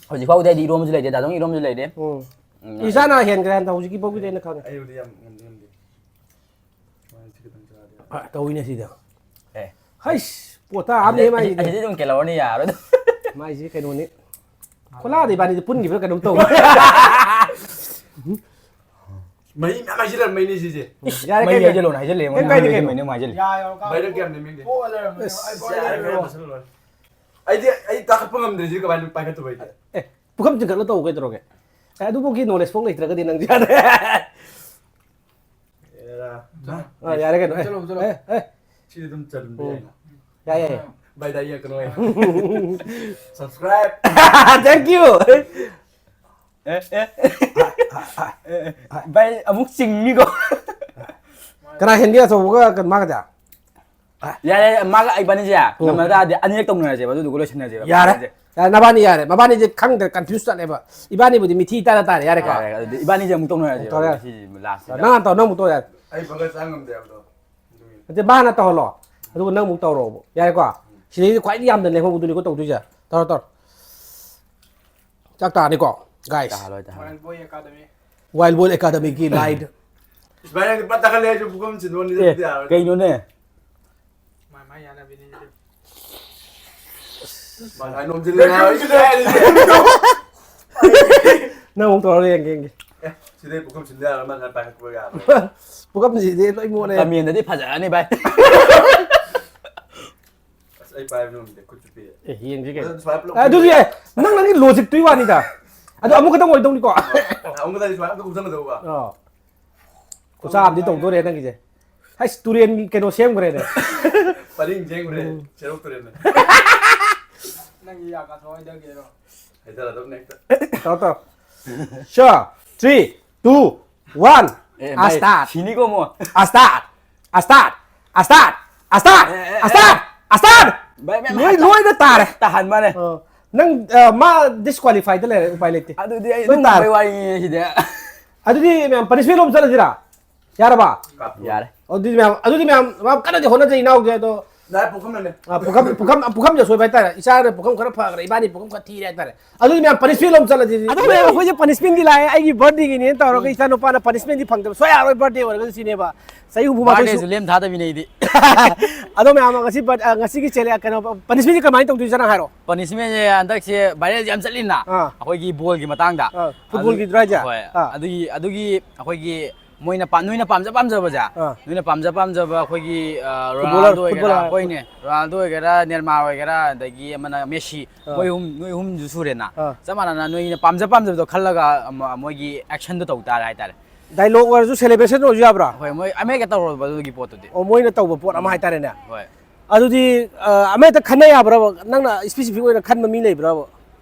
ꯍꯧꯖꯤꯛ ꯐꯥꯎꯗꯤ ꯑꯩꯗꯤ ꯏꯔꯣꯝꯕꯁꯨ ꯂꯩꯇꯦ, ꯗꯥꯗꯣꯡ ꯏꯔꯣꯝꯕꯁꯨ ꯂꯩꯇꯦ꯫ ꯎꯝ꯫ ꯎꯝ, ꯏꯁꯥꯅ ꯍꯦꯟꯈ꯭ꯔꯦ ꯍꯟꯗꯛ, ꯍꯧꯖꯤꯛꯀꯤ ꯐꯥꯎꯒꯤꯗꯤ ꯑꯩꯅ ꯈꯪꯉꯦ꯫ ꯑꯩꯕꯨꯗꯤ ꯌꯥꯝ ꯉꯝꯗꯤ ꯉꯝꯗꯦ꯫ ꯁꯨꯃꯥꯏꯅ ꯁꯤ ꯈꯤꯇꯪ ꯆꯥꯔꯗꯤ꯫ ꯑ, ꯇꯧꯏꯅꯦ ꯁꯤꯗ꯫ ꯑꯦ꯫ ꯍꯩꯁ, ꯄꯣꯠꯇꯥ ꯑꯃꯅꯤ ꯃꯥꯏꯁꯤꯗꯤ꯫ ꯑꯁꯤꯗꯤ ꯑꯗꯨꯝ ꯀꯦꯜꯍꯧꯔꯅꯤ, ꯌꯥꯔꯣꯏ꯫ ꯃꯥꯏꯁꯤ ꯀꯩꯅꯣꯅꯤ꯫ ꯈꯣꯂꯥꯗ ꯏꯕꯥꯅꯤꯗꯤ ꯄꯨꯟꯈꯤꯕ꯭ꯔꯥ ꯀꯩꯅꯣꯝ ꯇꯧ꯫ ꯃꯍꯤ ꯃꯌꯥꯝ ꯍꯩꯖꯤꯜꯂꯝꯕꯩꯅꯦ ꯁꯤꯁꯦ꯫ ꯌꯥꯔꯦ, ꯃꯩ ꯀꯩꯅꯣ? ꯍꯩꯖꯤꯜꯂꯣꯅ ꯍꯩꯖꯤꯜꯂꯦ, ꯀꯩꯝ ꯀꯥꯏꯗꯦ, ꯀꯩꯅꯣ? ꯃꯩ ꯍꯩꯖꯤꯜꯂꯦ꯫ ꯌꯥ ꯌꯧꯔꯀꯥꯟꯗ ꯃꯩꯔꯛ ꯀꯌꯥꯝ ꯂꯦꯝꯃꯤꯒꯦ? ꯄꯣꯛꯑ ꯂꯩꯔꯝꯃꯦ꯫ ꯑꯁ, ꯑꯩ ꯄꯣꯛꯑ ꯌꯥꯔꯦ, ꯂꯩꯔꯝꯃꯦ꯫ ꯌꯥꯔꯦ, ꯂꯣꯏꯁꯜꯂꯣ, ꯂꯣꯏꯁꯜꯂꯣ꯫ ꯑꯩꯗꯤ ꯑꯩ ꯀꯥꯈꯠꯄ ꯉꯝꯗ꯭ꯔꯤꯁꯤ ꯀꯃꯥꯏꯅ ꯄꯥꯏꯈꯠꯇꯣꯏꯕ ꯑꯩꯗꯤ? ꯑꯦ, ꯄꯨꯈꯝ ꯆꯤꯡꯈꯠꯂ ꯇꯧ ꯀꯩꯗꯧꯔꯒꯦ? ꯑꯦ, ꯑꯗꯨꯐꯥꯎꯒꯤ knowledge ꯐꯥꯎ ꯂꯩꯇ꯭ꯔꯒꯗꯤ ꯅꯪ ꯌꯥꯔꯦ꯫ ꯑꯦꯔꯥ꯫ ꯑ, ꯌꯥꯔꯦ ꯀꯩꯅꯣ꯫ ꯑꯦ, ꯆꯠꯂꯣ, ꯆꯠꯂꯣ꯫ ꯑꯦ, ꯑꯦ, ꯁꯤꯗꯤ ꯑꯗꯨꯝ ꯆꯠꯂꯨꯕ ꯎꯝ꯫ ꯌꯥꯏꯅ꯫ ꯌꯥꯏ, ꯌꯥꯏ, ꯌꯥꯏ꯫ ꯚꯥꯏ, ꯗꯥꯏ ꯌꯦꯛꯀꯅꯣ ꯑꯩ꯫ Subscribe꯫ Thank you꯫ ꯑꯦ, ꯑꯦ꯫ ꯚꯥꯏ, ꯑꯃꯨꯛ ꯆꯤꯡꯅꯤꯀꯣ꯫ ꯀꯅꯥ ꯍꯦꯟꯒꯦ ꯑꯆꯧꯕꯒ ꯀꯩꯅꯣ ꯃꯥꯒꯗꯤ? ꯌꯥꯔꯦ, ꯌꯥꯔꯦ, ꯃꯥꯒ ꯏꯕꯥꯅꯤꯁꯦ ꯉꯝꯅ ꯇꯥꯔꯗꯤ ꯑꯅꯤꯔꯛ ꯇꯧꯅꯔꯁꯦꯕ, ꯑꯗꯨꯗꯨꯒ ꯂꯣꯏꯁꯤꯟꯅꯁꯦꯕ꯫ ꯌꯥꯔꯦ꯫ ꯌꯥꯔꯦ, ꯅꯕꯥꯅꯤ ꯌꯥꯔꯦ꯫ ꯃꯕꯥꯅꯤꯁꯦ ꯈꯪꯗ꯭ꯔꯦ, confuse ꯆꯠꯂꯦꯕ꯫ ꯏꯕꯥꯅꯤꯕꯨꯗꯤ ꯃꯤꯊꯤ ꯇꯥꯔ ꯇꯥꯔꯦ, ꯌꯥꯔꯦꯀꯣ? ꯌꯥꯔꯦ, ꯑꯗꯨꯗꯤ ꯏꯕꯥꯅꯤꯁꯦ ꯑꯃꯨꯛ ꯇꯧꯅꯔꯁꯦꯕ꯫ ꯇꯧꯔꯦ꯫ ꯁꯤꯁꯤ last ꯁꯤꯗ꯫ ꯅꯪ ꯍꯥꯟꯅ ꯇꯧ, ꯅꯪ ꯑꯃꯨꯛ ꯇꯧ ꯌꯥꯔꯦ꯫ ꯑꯩ ꯐꯒꯠ ꯆꯥ ꯉꯝꯗꯦ ꯍꯥꯏꯕꯗꯣ꯫ ꯑꯗꯨꯒꯤ꯫ ꯅꯠꯇꯦ, ꯃꯥ ꯍꯥꯟꯅ ꯇꯧꯍꯜꯂꯣ꯫ ꯑꯗꯨꯒ ꯅꯪ ꯑꯃꯨꯛ ꯇꯧꯔꯣꯕ꯫ ꯌꯥꯔꯦꯀꯣ? ꯁꯤꯗꯩꯗꯤ ꯈ꯭ꯋꯥꯏꯗꯒꯤ ꯌꯥꯝꯅ ꯂꯦꯝꯍꯧꯕꯗꯨꯅꯤꯀꯣ ꯇꯧꯗꯣꯏꯁꯦ꯫ ꯇꯧꯔꯣ, ꯇꯧꯔꯣ꯫ ꯆꯥꯛ ꯇꯥꯔꯅꯤꯀꯣ, guys꯫ ꯇꯥꯍꯜꯂꯣꯏ, ꯇꯥꯍꯜꯂꯣꯏ꯫ Wild Boy Academy꯫ Wild Boy Academyꯒꯤ light꯫ ꯁꯨꯃꯥꯏꯅ ꯄꯠ ꯇꯥꯈꯠꯂꯦ ꯑꯩꯁꯨ ꯄꯨꯈꯝ ꯁꯤꯟꯗꯣꯛꯑꯅꯤ, ꯑꯦ, ꯌꯥꯔꯣꯏ꯫ ꯀꯩꯅꯣꯅꯦ? ꯃꯥꯏ ꯃꯥꯏ ꯌꯥꯅꯕꯤꯅꯤ ꯑꯗꯨꯗꯤ꯫ ꯃꯥ ꯉꯁꯥꯏ ꯅꯣꯝꯁꯤꯜꯂꯦ ꯍꯥꯏꯕ꯫ ꯅꯪ ꯑꯃꯨꯛ ꯇꯧꯔꯒ ꯌꯦꯡꯒꯦ ꯌꯦꯡꯒꯦ꯫ ꯑꯦ, ꯁꯤꯗꯩ ꯄꯨꯈꯝ ꯁꯤꯟꯗ ꯌꯥꯔꯣꯏ, ꯃꯥ ꯉꯁꯥꯏ ꯄꯥꯏꯈꯠꯄ ꯌꯥꯔꯣꯏ꯫ ꯄꯨꯈꯝꯁꯤꯗꯤ ꯂꯣꯏ ꯃꯣꯠꯂꯦ꯫ ꯀꯃꯦꯟꯗꯗꯤ ꯐꯖꯔꯅꯤ ꯚꯥꯏ꯫ ꯑꯁ, ꯑꯩ ꯄꯥꯏꯕ ꯉꯝꯗꯦ, ꯈꯨꯠꯁꯨ ꯄꯤꯛꯑꯦ꯫ ꯑꯦ, ꯌꯦꯡꯁꯤ ꯀꯩꯅꯣ꯫ ꯑꯗꯨ ꯁꯨꯃꯥꯏꯅ ꯄꯨꯂꯞ ꯑꯦ, ꯑꯗꯨꯗꯤ ꯑꯦ, ꯅꯪ ꯅꯪꯒꯤ ꯂꯣꯖꯤꯛꯇꯨꯒꯤ ꯋꯥꯅꯤꯗ꯫ ꯑꯗꯣ ꯑꯃꯨꯛ ꯈꯛꯇꯪ ꯑꯣꯏꯗꯧꯅꯤꯀꯣ꯫ ꯑꯃꯨꯛꯀꯗꯤ ꯁꯨꯃꯥꯏꯅ ꯑꯝꯇ ꯀꯨꯞꯁꯟꯒꯗꯧꯕ꯫ ꯑꯥ꯫ ꯈꯨꯠꯁꯥ ꯑꯃꯗꯤ ꯇꯧꯗꯣꯔꯦ ꯅꯪꯒꯤꯁꯦ꯫ ꯍꯩꯁ, ꯇꯨꯔꯦꯟ ꯀꯩꯅꯣ ꯁꯦꯝꯈ꯭ꯔꯦꯅꯦ꯫ ꯄꯔꯤꯡ ꯁꯦꯝꯈ꯭ꯔꯦ, ꯁꯦꯔꯧ ꯇꯨꯔꯦꯟꯗ꯫ ꯅꯪꯒꯤ ꯌꯥ ꯀꯥꯊꯣꯛꯑꯣꯏꯗꯒꯦꯔꯣ? ꯍꯥꯏꯊꯔꯗꯧꯅꯦ ꯍꯦꯛꯇ꯫ ꯇꯧꯔꯣ, ꯇꯧꯔꯣ꯫ Sure, three, two, one. ꯑꯦ, ꯚꯥꯏ, Start. ꯁꯤꯅꯤꯀꯣ ꯑꯃꯨꯛ꯫ Start. Start. Start. Start. ꯑꯦ, ꯑꯦ, Start. Start. ꯚꯥꯏ, ꯚꯥꯏ, ꯂꯣꯏ, ꯚꯥꯏ, ꯂꯣꯏꯅ ꯇꯥꯔꯦ꯫ ꯇꯥꯍꯟꯕꯅꯦ꯫ ꯑ, ꯅꯪ, ꯑ, ꯃꯥ disqualified ꯂꯩꯔꯦ, ꯎꯄꯥꯏ ꯂꯩꯇꯦ꯫ ꯑꯗꯨꯗꯤ ꯑꯩ ꯂꯣꯏ ꯑꯗꯨꯝ ꯇꯥꯔꯦ꯫ ꯉꯝꯕꯩ ꯋꯥꯔꯤꯅꯤꯅꯦ ꯁꯤꯗꯤ꯫ ꯑꯗꯨꯗꯤ ꯃꯌꯥꯝ punishment ꯂꯧꯕ ꯆꯠꯂꯁꯤꯔꯥ? ꯌꯥꯔꯕ? ꯀꯥꯞꯄꯨ꯫ ꯌꯥꯔꯦ꯫ ꯑꯗꯨꯗꯤ ꯃꯌꯥꯝ, ꯑꯗꯨꯗꯤ ꯃꯌꯥꯝ, ꯃꯌꯥꯝ ꯀꯟꯅꯗꯤ ꯍꯣꯠꯅꯖꯩ ꯏꯅꯥꯎꯁꯦ, ꯑꯗꯣ, ꯅꯥꯏ ꯄꯨꯈꯝꯅꯅꯦ꯫ ꯑ, ꯄꯨꯈꯝ, ꯄꯨꯈꯝ, ꯄꯨꯈꯝꯁꯦ ꯑꯁꯣꯏꯕ ꯍꯥꯏꯇꯥꯔꯦ꯫ ꯏꯆꯥꯅ ꯄꯨꯈꯝ ꯈꯔ ꯐꯈ꯭ꯔꯦ, ꯏꯕꯥꯅꯤ ꯄꯨꯈꯝ ꯈꯔ ꯊꯤꯔꯦ ꯍꯥꯏꯇꯥꯔꯦ꯫ ꯑꯗꯨꯗꯤ ꯃꯌꯥꯝ punishment ꯂꯧꯕ ꯆꯠꯂꯁꯤ꯫ ꯑꯗꯣ ꯃꯌꯥꯝ ꯑꯩꯈꯣꯏꯁꯦ punishmentꯗꯤ ꯂꯥꯛꯑꯦ, ꯑꯩꯒꯤ birthdayꯒꯤꯅꯦꯅ ꯇꯧꯔꯒ ꯏꯆꯥ ꯅꯨꯄꯥꯅ punishmentꯗꯤ ꯐꯪꯗꯕ ꯁꯨꯡꯌꯥ ꯌꯥꯔꯣꯏ, birthday ꯑꯣꯏꯔꯒꯁꯨ ꯁꯤꯅꯦꯕ꯫ ꯆꯍꯤ ꯍꯨꯝꯐꯨ ꯐꯥꯕ Birthdayꯁꯨ ꯂꯦꯝ ꯊꯥꯗꯕꯤꯅꯦ ꯑꯩꯗꯤ꯫ ꯑꯗꯣ ꯃꯌꯥꯝ ꯉꯁꯤ birth-, ꯑ, ꯉꯁꯤꯒꯤ challenge, ꯀꯩꯅꯣ, punishmentꯁꯤ ꯀꯃꯥꯏꯅ ꯇꯧꯗꯣꯏꯅꯣ ꯅꯪ ꯍꯥꯏꯔꯣ? Punishmentꯁꯦ ꯍꯟꯗꯛꯁꯦ viralꯁꯦ ꯌꯥꯝ ꯆꯠꯂꯤꯅ, ꯑꯥ꯫ ꯑꯩꯈꯣꯏꯒꯤ ballꯒꯤ ꯃꯇꯥꯡꯗ꯫ ꯑꯥ, footballꯒꯤ driveꯁꯦ? ꯍꯣꯏ꯫ ꯑꯥ꯫ ꯑꯗꯨꯒꯤ, ꯑꯗꯨꯒꯤ ꯑꯩꯈꯣꯏꯒꯤ ꯃꯣꯏꯅ ꯄꯥꯝ-, ꯅꯣꯏꯅ ꯄꯥꯝꯖ ꯄꯥꯝꯖꯕꯁꯦ, ꯑꯥ꯫ ꯅꯣꯏꯅ ꯄꯥꯝꯖ ꯄꯥꯝꯖꯕ ꯑꯩꯈꯣꯏꯒꯤ, ꯑ, Footballer, Ronaldo ꯑꯣꯏꯒꯦꯔꯥ, footballer. ꯍꯣꯏꯅꯦ, Ronaldo ꯑꯣꯏꯒꯦꯔꯥ, Neymar ꯑꯣꯏꯒꯦꯔꯥ, ꯑꯗꯒꯤ ꯑꯃꯅ Messi, ꯑꯥ꯫ ꯃꯣꯏ ꯑꯍꯨꯝ, ꯅꯣꯏ ꯑꯍꯨꯝꯁꯨ ꯁꯨꯔꯦꯅ꯫ ꯑꯥ꯫ ꯆꯞ ꯃꯥꯟꯅꯅ ꯅꯣꯏꯅ ꯄꯥꯝꯖ ꯄꯥꯝꯖꯕꯗꯣ ꯈꯜꯂꯒ ꯑꯃ-, ꯃꯣꯏꯒꯤ actionꯗꯣ ꯇꯧ ꯇꯥꯔꯦ ꯍꯥꯏꯇꯥꯔꯦ꯫ Dialogue ꯑꯣꯏꯔꯁꯨ celebration ꯑꯣꯏꯔꯁꯨ ꯌꯥꯕ꯭ꯔꯥ? ꯍꯣꯏ, ꯃꯣꯏ ꯑꯃ ꯍꯦꯛꯇ ꯇꯧꯔꯣꯕ ꯑꯗꯨꯒꯤ ꯄꯣꯠꯇꯨꯗꯤ꯫ ꯑꯣ, ꯃꯣꯏꯅ ꯇꯧꯕ ꯄꯣꯠ ꯑꯃ ꯍꯥꯏꯇꯥꯔꯦꯅꯦ꯫ ꯍꯣꯏ꯫ ꯑꯗꯨꯗꯤ, ꯑ, ꯑꯃ ꯍꯦꯛꯇ ꯈꯟꯅ ꯌꯥꯕ꯭ꯔꯕ? ꯅꯪꯅ specific ꯑꯣꯏꯅ ꯈꯟꯕ ꯃꯤ ꯂꯩꯕ꯭ꯔꯕ?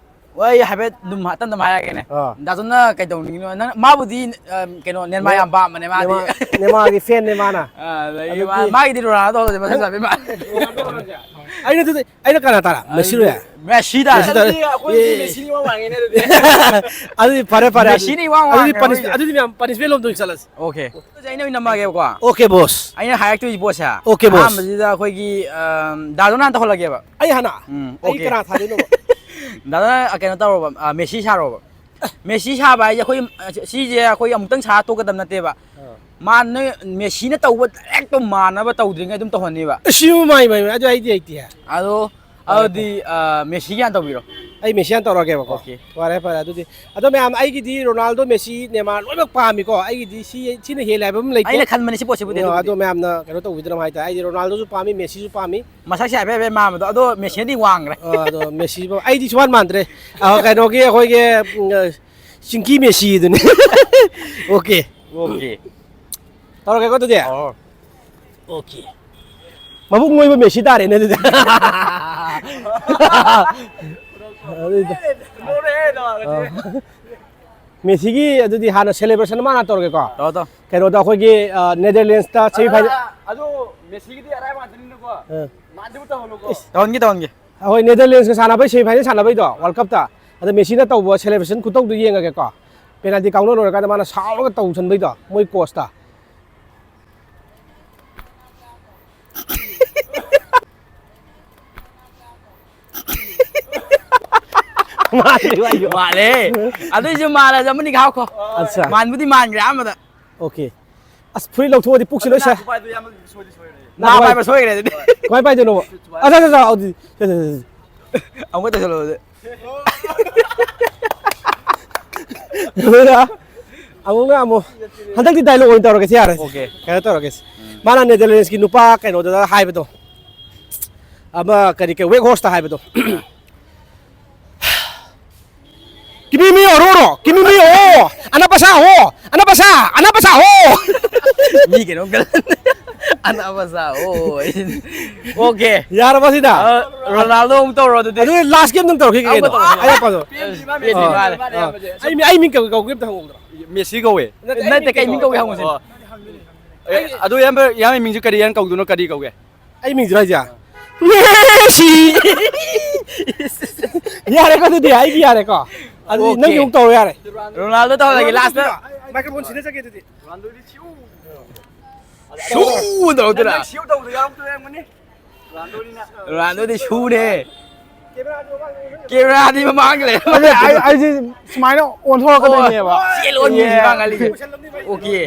ꯍꯣꯏ, ꯑꯩ ꯍꯥꯏꯐꯦꯠ ꯑꯗꯨꯝ ꯍꯥ-, ꯇꯞ ꯇꯞꯅ ꯍꯥꯏꯔꯛꯀꯦꯅꯦ꯫ ꯑꯥ꯫ ꯗꯥ ꯖꯣꯟꯅ ꯀꯩꯗꯧꯅꯤꯡꯉꯤꯅꯣ? ꯅꯪ, ꯃꯥꯕꯨꯗꯤ, ꯑ, ꯀꯩꯅꯣ, Neymar ꯌꯥꯝ ꯄꯥꯝꯕꯅꯦ ꯃꯥꯗꯤ꯫ Neymar, Neymar ꯒꯤ fan ꯅꯦ ꯃꯥꯅ꯫ ꯑ, ꯑꯗꯒꯤ ꯑꯗꯨꯗꯤ ꯃꯥ-, ꯃꯥꯒꯤꯗꯤ Ronaldo ꯍꯧꯖꯤꯛ ꯃꯁꯥ ꯆꯥꯕꯤ ꯃꯥ-, ꯑꯩꯅ ꯑꯗꯨꯗꯤ, ꯑꯩꯅ ꯀꯅꯥ ꯇꯥꯔꯦ? Messi ꯔꯣ? Messi ꯇꯥꯔꯦ꯫ Messi ꯇꯥꯔꯦ꯫ ꯑꯗꯨꯗꯤ ꯑꯩꯈꯣꯏꯗꯤ ꯑꯦ꯫ Messi ꯅ ꯏꯋꯥꯡ ꯋꯥꯡꯉꯦꯅꯦ ꯑꯗꯨꯗꯤ꯫ ꯑꯗꯨꯗꯤ ꯐꯔꯦ, ꯐꯔꯦ꯫ Messi ꯅ ꯏꯋꯥꯡ ꯑꯗꯨꯗꯤ ꯋꯥꯡꯉꯦ punish-, ꯍꯧꯖꯤꯛ꯫ ꯑꯗꯨꯗꯤ ꯃꯌꯥꯝ punishment ꯂꯣꯝꯗ ꯑꯣꯏꯅ ꯆꯠꯂꯁꯤ꯫ Okay꯫ ꯑꯗꯨꯗꯤ ꯑꯩꯅ ꯑꯣꯏꯅ ꯅꯝꯃꯛꯑꯒꯦꯕꯀꯣ꯫ Okay, boss. ꯑꯩꯅ ꯍꯥꯏꯔꯛꯇꯣꯏꯁꯤ ꯄꯣꯠꯁꯦ꯫ Okay, boss. ꯑꯍꯥꯟꯕꯁꯤꯗ ꯑꯩꯈꯣꯏꯒꯤ, ꯑꯝ, ꯗꯥ ꯖꯣꯟꯅ ꯍꯥꯟꯅ ꯇꯧꯍꯜꯂꯒꯦꯕ꯫ ꯑꯩ ꯍꯥꯟꯅ? ꯎꯝ, ꯑꯩ okay꯫ ꯀꯅꯥ ꯊꯥꯗꯣꯏꯅꯣꯕ? ꯗꯥ ꯖꯣꯟꯅ, ꯑ, ꯀꯩꯅꯣ ꯇꯧꯔꯣꯕ, ꯑ, Messi ꯁꯥꯔꯣꯕ꯫ Messi ꯁꯥꯕ ꯍꯥꯏꯁꯦ ꯑꯩꯈꯣꯏ, ꯑ, ꯁꯤꯁꯦ ꯑꯩꯈꯣꯏ ꯑꯃꯨꯛꯇꯪ ꯁꯥꯔ ꯇꯣꯛꯀꯗꯕ ꯅꯠꯇꯦꯕ꯫ ꯃꯥ ꯅꯣꯏ Messi ꯅ ꯇꯧꯕ direct ꯇꯣ ꯃꯥꯟꯅꯕ ꯇꯧꯗ꯭ꯔꯤꯉꯩ ꯑꯗꯨꯝ ꯇꯧꯍꯟꯅꯤꯕ꯫ ꯑꯁ, ꯏꯃꯥꯏ, ꯏꯃꯥꯏ, ꯏꯃꯥꯏ, ꯑꯗꯨ ꯑꯩꯗꯤ ꯍꯩꯇꯦ꯫ ꯑꯗꯣ ꯑꯗꯨꯗꯤ, ꯑ, ꯃꯦꯁꯤꯒꯤ ꯍꯥꯟꯅ ꯇꯧꯕꯤꯔꯣ꯫ ꯑꯩ ꯃꯦꯁꯤ ꯍꯥꯟꯅ ꯇꯧꯔꯒꯦꯕꯀꯣ꯫ Okay. ꯐꯔꯦ, ꯐꯔꯦ꯫ ꯑꯗꯨꯗꯤ, ꯑꯗꯣ ꯃꯌꯥꯝ, ꯑꯩꯒꯤꯗꯤ ꯔꯣꯅꯥꯜꯗꯣ, ꯃꯦꯁꯤ, ꯅꯦꯃꯥꯔ ꯂꯣꯏꯅꯃꯛ ꯄꯥꯝꯃꯤꯀꯣ꯫ ꯑꯩꯒꯤꯗꯤ ꯁꯤ, ꯁꯤꯅ ꯍꯦꯜꯂꯦ ꯍꯥꯏꯕ ꯑꯃ ꯂꯩꯇꯦ꯫ ꯑꯩꯅ ꯈꯟꯕꯅꯦ ꯁꯤ ꯄꯣꯠꯁꯤꯕꯨꯗꯤ, ꯑꯣ, ꯑꯗꯨꯕꯨꯗꯤ꯫ ꯑꯗꯣ ꯃꯌꯥꯝꯅ ꯀꯩꯅꯣ ꯇꯧꯕꯤꯗꯅꯕ ꯍꯥꯏꯇꯥꯔꯦ꯫ ꯑꯩꯗꯤ ꯔꯣꯅꯥꯜꯗꯣꯁꯨ ꯄꯥꯝꯃꯤ, ꯃꯦꯁꯤꯁꯨ ꯄꯥꯝꯃꯤ꯫ ꯃꯁꯛꯁꯦ ꯍꯥꯏꯐꯦꯠ ꯍꯥꯏꯐꯦꯠ ꯃꯥꯟꯕꯗꯣ, ꯑꯗꯣ ꯃꯦꯁꯤꯅꯗꯤ ꯋꯥꯡꯈ꯭ꯔꯦ꯫ ꯑ, ꯑꯗꯣ ꯃꯦꯁꯤꯕꯨ ꯑꯩꯗꯤ ꯁꯨꯃꯥꯟ ꯃꯥꯟꯗ꯭ꯔꯦ꯫ ꯑ, ꯀꯩꯅꯣꯒꯤ ꯑꯩꯈꯣꯏꯒꯤ, ꯎꯝ, ꯑ, ꯆꯤꯡꯀꯤ ꯃꯦꯁꯤꯗꯨꯅꯤ꯫ Okay. Okay. ꯇꯧꯔꯒꯦꯀꯣ ꯑꯗꯨꯗꯤ? ꯑꯣ꯫ Okay. ꯃꯕꯨꯛ ꯅꯣꯏꯕ ꯃꯦꯁꯤ ꯇꯥꯔꯦꯅꯦ ꯑꯗꯨꯗꯤ꯫ ꯑꯗꯨꯗꯤ-, ꯑ, ꯃꯦꯁꯤꯒꯤ ꯑꯗꯨꯗꯤ ꯍꯥꯟꯅ celebration ꯑꯃ ꯍꯥꯟꯅ ꯇꯧꯔꯒꯦꯀꯣ꯫ ꯇꯧꯔꯣ, ꯇꯧꯔꯣ꯫ ꯀꯩꯅꯣꯗ ꯑꯩꯈꯣꯏꯒꯤ, ꯑ, Netherlandsꯇ semi final꯫ ꯑꯗꯨ ꯃꯦꯁꯤꯒꯤꯗꯤ ꯑꯔꯥꯏꯕ ꯉꯥꯛꯇꯅꯤꯅꯀꯣ꯫ ꯑ꯫ ꯃꯥꯟꯗꯕ ꯇꯧꯍꯜꯂꯨꯀꯣ꯫ ꯏꯁ꯫ ꯇꯧꯍꯟꯒꯦ, ꯇꯧꯍꯟꯒꯦ꯫ ꯍꯣꯏ, Netherlandsꯀ ꯁꯥꯟꯅꯕꯩ semi final ꯁꯥꯟꯅꯕꯩꯗꯣ, World Cupꯇ꯫ ꯑꯗ ꯃꯦꯁꯤꯅ ꯇꯧꯕ celebration ꯈꯨꯇꯧꯗꯣ ꯌꯦꯡꯉꯒꯦꯀꯣ꯫ Penalty ꯀꯥꯎꯅ ꯂꯣꯏꯔꯀꯥꯟꯗ ꯃꯥꯅ ꯁꯥꯎꯔꯒ ꯇꯧꯁꯟꯕꯩꯗꯣ, ꯃꯣꯏ coachꯇ꯫ ꯃꯥꯜꯂꯦ, ꯃꯥꯜꯂꯦ꯫ ꯑꯗꯨꯏꯁꯨ ꯃꯥꯜꯂꯁꯨ ꯑꯃꯅꯤ ꯈꯥꯛꯈꯣ꯫ ꯑꯠꯆꯥ꯫ ꯃꯥꯟꯕꯨꯗꯤ ꯃꯥꯟꯈ꯭ꯔꯦ ꯑꯍꯥꯟꯕꯗ꯫ Okay. ꯑꯁ, ꯐꯨꯔꯤꯠ ꯂꯧꯊꯣꯛꯑꯗꯤ ꯄꯨꯛꯁꯤ ꯂꯣꯏ ꯁꯥ-, ꯅꯥ ꯄꯥꯏꯕ ꯁꯣꯏꯗ꯭ꯔꯦ ꯑꯗꯨꯗꯤ꯫ ꯀꯃꯥꯏꯅ ꯄꯥꯏꯗꯣꯏꯅꯣꯕ? ꯑꯗ, ꯑꯗ, ꯑꯗ, ꯑꯗꯨꯗꯤ, ꯑꯗ, ꯑꯗ, ꯑꯗ꯫ ꯑꯃꯨꯛꯀ ꯇꯧꯁꯜꯂꯣ ꯑꯗꯨꯗꯤ꯫ ꯑꯗꯨꯅ ꯑꯃꯨꯛꯅ ꯑꯃꯨꯛ, ꯍꯟꯗꯛꯇꯤ dialogue ꯑꯣꯏꯅ ꯇꯧꯔꯒꯦꯁꯦ, ꯌꯥꯔꯦ꯫ Okay. ꯀꯩꯅꯣ ꯇꯧꯔꯒꯦꯁꯦ꯫ ꯎꯝ꯫ ꯃꯥꯅ Netherlandsꯀꯤ ꯅꯨꯄꯥ ꯀꯩꯅꯣꯗꯨꯗ ꯍꯥꯏꯕꯗꯣ, ꯑꯃ ꯀꯔꯤ, ꯀꯩ, Weghorstꯇ ꯍꯥꯏꯕꯗꯣ꯫ ꯀꯤꯃꯤ ꯃꯤ ꯑꯣꯔꯣꯔꯣ, ꯀꯤꯃꯤ ꯃꯤ ꯑꯣ, ꯑꯅ ꯄꯁꯥ ꯍꯣ, ꯑꯅ ꯄꯁꯥ, ꯑꯅ ꯄꯁꯥ ꯍꯣ꯫ ꯃꯤ ꯀꯩꯅꯣꯝ ꯈꯜ-, ꯑꯅ ꯄꯁꯥ ꯍꯣ꯫ Okay꯫ ꯌꯥꯔꯕ ꯁꯤꯗ? ꯑ, ꯔꯣꯅꯥꯜꯗꯣ ꯑꯃꯨꯛ ꯇꯧꯔꯣ ꯑꯗꯨꯗꯤ꯫ ꯑꯗꯨ last game ꯑꯗꯨꯝ ꯇꯧꯔꯛꯈꯤꯒꯦ ꯀꯩꯅꯣ꯫ ꯑꯃꯨꯛꯀ ꯇꯧꯔꯣ꯫ ꯑꯩ ꯑꯄꯥꯗꯣ꯫ ꯄꯦꯟꯗ꯭ꯔꯤ ꯃꯥ ꯃꯦꯁꯤ ꯑꯥ, ꯃꯥꯜꯂꯦ꯫ ꯑꯥ꯫ ꯑꯩ ꯃꯤ-, ꯑꯩ ꯃꯤꯡ ꯀꯧ-, ꯀꯧꯒꯦ ꯑꯝꯇ ꯍꯪꯍꯧꯗ꯭ꯔꯣ? ꯃꯦꯁꯤ ꯀꯧꯋꯦ꯫ ꯅꯠꯇꯦ, ꯑꯩ ꯅꯠꯇꯦ, ꯃꯤꯡ ꯀꯩ ꯃꯤꯡ ꯀꯧꯒꯦ ꯀꯧ-, ꯍꯪꯉꯨꯁꯦ꯫ ꯑꯣ꯫ ꯑꯦ, ꯑꯗꯨ ꯏꯌꯥꯝꯕ, ꯏꯌꯥꯝꯕ ꯃꯤꯡꯁꯦ ꯀꯔꯤ ꯍꯥꯏꯅ ꯀꯧꯗꯣꯏꯅꯣ? ꯀꯔꯤ ꯀꯧꯒꯦ? ꯑꯩ ꯃꯤꯡꯁꯤꯔꯣ ꯍꯥꯏꯁꯦ? ꯃꯦꯁꯤ! ꯌꯥꯔꯦꯀꯣ, ꯑꯗꯨꯗꯤ ꯑꯩꯒꯤ ꯌꯥꯔꯦꯀꯣ꯫ ꯑꯗꯨꯗꯤ Okay. ꯅꯪꯒꯤ ꯑꯃꯨꯛ ꯇꯧꯔꯣ ꯌꯥꯔꯦ꯫ ꯔꯣꯅꯥꯜꯗꯣ ꯇꯧꯍꯜꯂꯒꯦ lastꯇ꯫ Microphone ꯁꯤꯗ ꯆꯠꯀꯦ ꯑꯗꯨꯗꯤ꯫ ꯁꯨ ꯇꯧꯗꯅ꯫ ꯅꯪ ꯁꯤꯎ ꯇꯧꯕꯗꯣ ꯌꯥꯎꯔꯛꯇꯣꯏ ꯑꯣꯏꯔꯝꯒꯅꯤ꯫ ꯔꯣꯅꯥꯜꯗꯣꯗꯤ ꯁꯨꯅꯦ꯫ Cameraꯗꯤ ꯃꯃꯥꯡꯗ ꯂꯩ꯫ ꯑꯗꯨ ꯑꯩ, ꯑꯩꯁꯦ ꯁꯨꯃꯥꯏꯅ ꯑꯣꯟꯊꯣꯔꯛꯀꯗꯣꯏꯅꯦꯕ꯫ ꯑꯣ, ꯆꯦꯜ ꯑꯣꯟꯕꯤꯅꯤ ꯃꯥ ꯉꯥꯜꯂꯤꯁꯦ꯫ Okay꯫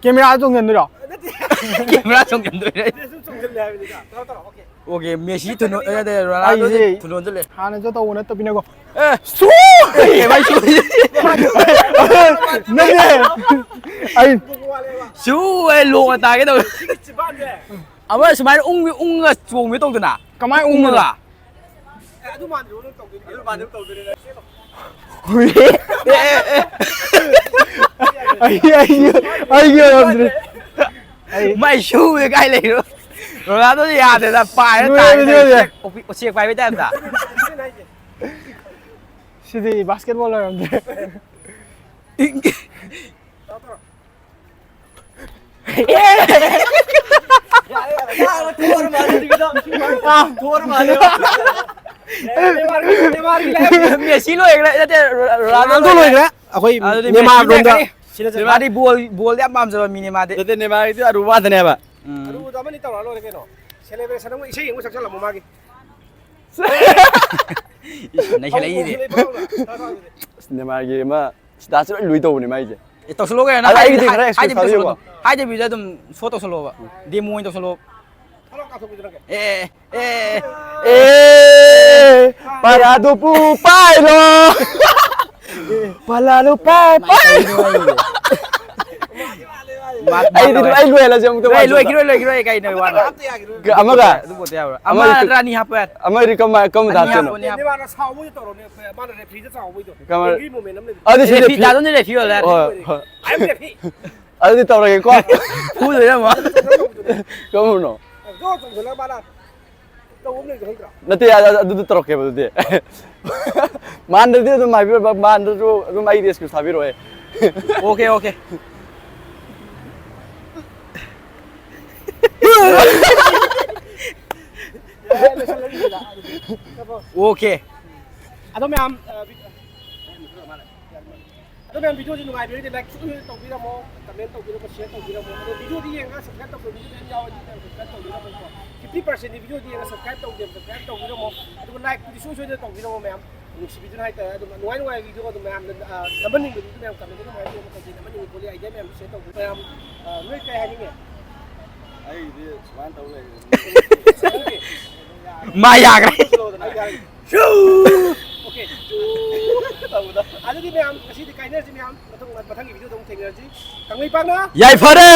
Cameraꯗ ꯆꯣꯡꯁꯤꯟꯗꯣꯏꯔꯣ? Camera ꯆꯣꯡꯁꯤꯟꯗꯣꯏꯔꯦ꯫ ꯁꯨꯝ ꯆꯣꯡꯁꯤꯜꯂꯦ ꯍꯥꯏꯕꯅꯤꯗ꯫ ꯇꯧꯔꯣ, ꯇꯧꯔꯣ, okay꯫ ꯑꯣꯀꯦ, ꯃꯦꯁꯤ ꯊꯨꯅꯣ-, ꯑꯦ, ꯅꯠꯇꯦ, ꯔꯣꯅꯥꯜꯗꯣꯗꯤ ꯑꯩꯁꯦ ꯊꯨꯅꯣꯟꯖꯜꯂꯦ꯫ ꯍꯥꯟꯅꯁꯨ ꯇꯧꯕ ꯅꯠꯇꯕꯤꯅꯀꯣ꯫ ꯑꯦ! ꯁꯨ! ꯑꯦ, ꯚꯥꯏ, ꯁꯨ! ꯅꯠꯇꯦ! ꯑꯩ, ꯁꯨ! ꯑꯩ ꯂꯣꯡꯅ ꯇꯥꯒꯦ ꯇꯧꯋꯦ꯫ ꯑꯃ ꯁꯨꯃꯥꯏꯅ ꯎꯪ-, ꯎꯪꯉꯒ ꯆꯣꯡꯕꯤ ꯇꯧꯗꯅ꯫ ꯀꯃꯥꯏꯅ ꯎꯪꯉꯒ? ꯎꯪꯉꯒ? ꯑꯦ, ꯑꯗꯨ ꯃꯥꯟꯗ꯭ꯔꯣ ꯅꯪ ꯇꯧꯗꯣꯏꯗꯣ? ꯑꯗꯨ ꯃꯥꯟꯗ꯭ꯔꯣ ꯇꯧꯗꯣꯏꯗꯣ? ꯑꯦ, ꯑꯦ, ꯑꯦ꯫ ꯑꯩ, ꯑꯩꯒꯤ, ꯑꯩꯒꯤ ꯑꯣꯏꯔꯝꯗ꯭ꯔꯦ꯫ ꯑꯩ ꯃꯥꯏ ꯁꯨꯕꯗ ꯀꯥꯏ ꯂꯩꯔꯣ? ꯔꯣꯅꯥꯜꯗꯣꯗꯤ ꯌꯥꯗꯦꯗ, ꯄꯥꯏꯔ ꯅꯣꯏ, ꯇꯥꯔꯦ ꯅꯣꯏ, ꯇꯧꯔꯤꯁꯦ꯫ ꯅꯣꯏ꯫ ꯎꯆꯦꯛ, ꯎꯆꯦꯛ ꯄꯥꯏꯕꯩ ꯇꯥꯏꯞꯇ꯫ ꯁꯤꯗꯤ basketball ꯑꯣꯏꯔꯝꯗ꯭ꯔꯦ꯫ ꯃꯦꯁꯤ ꯂꯣꯏꯈ꯭ꯔꯦ, ꯅꯠꯇꯦ, ꯔꯣꯅꯥꯜꯗꯣ ꯔꯣꯅꯥꯜꯗꯣ ꯂꯣꯏꯈ꯭ꯔꯦ꯫ ꯂꯣꯏꯈ꯭ꯔꯦ꯫ ꯑꯗꯨꯗꯤ ꯅꯦꯃꯥꯔ ꯃꯦꯁꯤ ꯔꯣꯝꯗ꯫ ꯂꯣꯏꯈ꯭ꯔꯦ꯫ ꯃꯥꯗꯤ ꯕꯣꯜ, ꯕꯣꯜꯗꯤ ꯌꯥꯝ ꯄꯥꯝꯖꯕ ꯃꯤꯅꯦ ꯃꯥꯗꯤ꯫ ꯅꯠꯇꯦ, ꯅꯦꯃꯥꯔꯒꯤꯗꯤ ꯑꯔꯨꯕ ꯉꯥꯛꯇꯅꯦꯕ꯫ ꯎꯝ꯫ ꯑꯔꯨꯕꯗꯣ ꯑꯃꯅꯤ ꯇꯧꯔ ꯂꯣꯏꯔꯦ ꯀꯩꯅꯣ꯫ Celebration ꯑꯃꯨꯛ ꯏꯁꯩ ꯑꯃꯨꯛ ꯁꯛꯆꯜꯂꯝꯃꯣ ꯃꯥꯒꯤ꯫ ꯏꯁ, ꯅꯩꯁꯜꯂꯛꯏꯅꯦ꯫ ꯍꯧꯕꯒꯤ ꯂꯩꯕ ꯍꯧꯅ꯫ ꯑꯁ, ꯅꯦꯃꯥꯔꯒꯤ ꯑꯃ status ꯂꯣꯏ ꯂꯣꯏ ꯇꯧꯕꯅꯦ ꯃꯥꯏꯁꯦ꯫ ꯑꯦ, ꯇꯧꯁꯜꯂꯣ ꯀꯩꯅꯣ, ꯅꯪ ꯑꯗ ꯑꯩꯒꯤꯗꯤ ꯍꯥꯏ-, ꯈꯔ excuse ꯍꯥꯏꯗꯕꯤ ꯊꯥꯕꯤꯌꯨꯀꯣ꯫ ꯇꯧꯁꯜꯂꯣ꯫ ꯍꯥꯏꯗꯕꯤꯗ ꯑꯗꯨꯝ show ꯇꯧꯁꯜꯂꯣꯕ꯫ Demo ꯑꯣꯏꯅ ꯇꯧꯁꯜꯂꯣ꯫ ꯊꯣꯛꯂꯛꯑꯣ ꯀꯥꯊꯣꯛꯄꯤꯗꯨꯅ ꯀꯩꯅꯣ꯫ ꯑꯦ, ꯑꯦ, ꯑꯦ꯫ ꯑꯦ, ꯄꯔꯥꯗꯨꯕꯨ ꯄꯥꯏꯔꯣ꯫ ꯄꯂꯥꯂꯨ ꯄꯥꯏ, ꯄꯥꯏ꯫ ꯃꯥ-, ꯑꯩꯗꯤ ꯃꯥ-, ꯑꯩ ꯂꯣꯏꯍꯜꯂꯁꯦ ꯑꯃꯨꯛꯇ ꯂꯣꯏ-, ꯋꯥꯔꯤꯁꯦ ꯑꯝꯇ꯫ ꯂꯣꯏꯈꯤꯔꯣꯏ, ꯂꯣꯏꯈꯤꯔꯣꯏ, ꯀꯩꯅꯣ ꯋꯥꯅꯣ? ꯑꯃꯒ? ꯑꯗꯨꯕꯨꯗꯤ ꯌꯥꯕ꯭ꯔꯣ? ꯑꯃ ꯑꯃ ꯅꯠꯇ꯭ꯔ ꯑꯅꯤ ꯍꯥꯞꯄ ꯌꯥꯗ꯭ꯔꯣ? ꯑꯃꯗꯤ ꯀꯃꯥꯏ-, ꯀꯔꯝꯕ ꯑꯅꯤ ꯊꯥꯗꯣꯏꯅꯣ? ꯍꯥꯞꯄꯣꯅꯦ꯫ ꯅꯦꯃꯥꯔꯅ ꯁꯥꯎꯕꯒꯤ ꯇꯧꯔꯣꯅꯦ, ꯃꯥꯅ referee ꯗ ꯁꯥꯎꯕꯩꯗꯣ꯫ ꯀꯃꯥꯏ-, angry moment ꯑꯃ ꯂꯩꯕꯅꯦ꯫ ꯑꯗꯨꯗꯤ ꯁꯤ referee referee꯫ ꯇꯥꯗꯧꯅꯦ, referee ꯑꯣꯏꯔꯦ꯫ ꯍꯣꯏ, ꯍꯣꯏ꯫ I am referee꯫ ꯑꯗꯨꯗꯤ ꯇꯧꯔꯒꯦꯀꯣ꯫ ꯐꯨꯗꯣꯏꯔ ꯑꯃ? ꯀꯔꯝꯕꯅꯣ? ꯑꯗꯣ ꯆꯣꯡꯁꯤꯜꯂꯒ ꯃꯥꯅ ꯇꯧꯕ ꯑꯃ ꯂꯩꯕꯗꯣ ꯈꯪꯗ꯭ꯔꯣ? ꯅꯠꯇꯦ, ꯑ-, ꯑ-, ꯑꯗꯨꯗꯤ ꯇꯧꯔꯛꯀꯦꯕ ꯑꯗꯨꯗꯤ꯫ ꯃꯥꯟꯗꯗꯤ ꯑꯗꯨꯝ ꯍꯥꯏꯕꯤꯔꯣ, ꯃꯥꯟꯗꯁꯨ ꯑꯗꯨꯝ ꯑꯩꯗꯤ excuse ꯊꯥꯕꯤꯔꯛꯑꯣ꯫ Okay, okay꯫ Okay꯫ ꯑꯗꯣ ꯃꯌꯥꯝ, ꯑ, ꯑꯗꯣ ꯃꯌꯥꯝ, video ꯁꯤ ꯅꯨꯡꯉꯥꯏꯕꯤꯔꯗꯤ like ꯁꯨ ꯇꯧꯕꯤꯔꯝꯃꯣ, comment ꯇꯧꯕꯤꯔꯝꯃꯣ, share ꯇꯧꯕꯤꯔꯝꯃꯣ꯫ ꯑꯗꯣ video ꯗꯤ ꯌꯦꯡꯉꯒ subscribe ꯇꯧꯗꯕ video ꯃꯌꯥꯝ ꯌꯥꯎꯔꯗꯤ subscribe ꯇꯧꯕꯤꯔꯝꯃꯣꯀꯣ꯫ Fifty percent ꯗꯤ video ꯗꯤ ꯌꯦꯡꯉꯒ subscribe ꯇꯧꯗꯦ, subscribe ꯇꯧꯕꯤꯔꯝꯃꯣ꯫ ꯑꯗꯨꯒ like ꯇꯨꯗꯤ ꯁꯨꯡꯁꯣꯏ ꯁꯣꯏꯗꯅ ꯇꯧꯕꯤꯔꯝꯃꯣ ꯃꯌꯥꯝ꯫ ꯅꯨꯡꯁꯤꯕꯤꯗꯨꯅ ꯍꯥꯏꯇꯥꯔꯦ꯫ ꯑꯗꯨꯝ ꯅꯨꯡꯉꯥꯏ ꯅꯨꯡꯉꯥꯏꯕ video ꯑꯗꯨꯝ ꯃꯌꯥꯝꯅ, ꯑ, ꯅꯝꯍꯟꯅꯤꯡꯕ video ꯃꯌꯥꯝ comment ꯑꯗꯨꯝ ꯍꯥꯏꯕꯤꯔꯝꯃꯣ꯫ ꯀꯩꯀꯩ ꯅꯝꯍꯟꯅꯤꯡꯕ ꯈꯣꯠꯂꯤ idea ꯃꯌꯥꯝ share ꯇꯧꯕꯤꯔꯝꯃꯣ꯫ ꯃꯌꯥꯝ, ꯑ, ꯅꯣꯏ ꯀꯩ ꯍꯥꯏꯅꯤꯡꯉꯤ? ꯑ, ꯑꯩꯗꯤ ꯁꯨꯃꯥꯏꯅ ꯇꯧ ꯂꯩꯔꯦ꯫ ꯃꯥ ꯌꯥꯈ꯭ꯔꯦ꯫ ꯑꯣꯀꯦ꯫ ꯑꯗꯨꯗꯤ ꯃꯌꯥꯝ ꯉꯁꯤꯗꯤ ꯀꯥꯏꯅꯔꯁꯤ ꯃꯌꯥꯝ꯫ ꯃꯊꯪ ꯃꯊꯪꯒꯤ ꯚꯤꯗꯤꯑꯣꯗ ꯑꯃꯨꯛ ꯊꯦꯡꯅꯔꯁꯤ꯫ ꯀꯪꯂꯩꯄꯥꯛꯅ ꯌꯥꯏꯐꯔꯦ꯫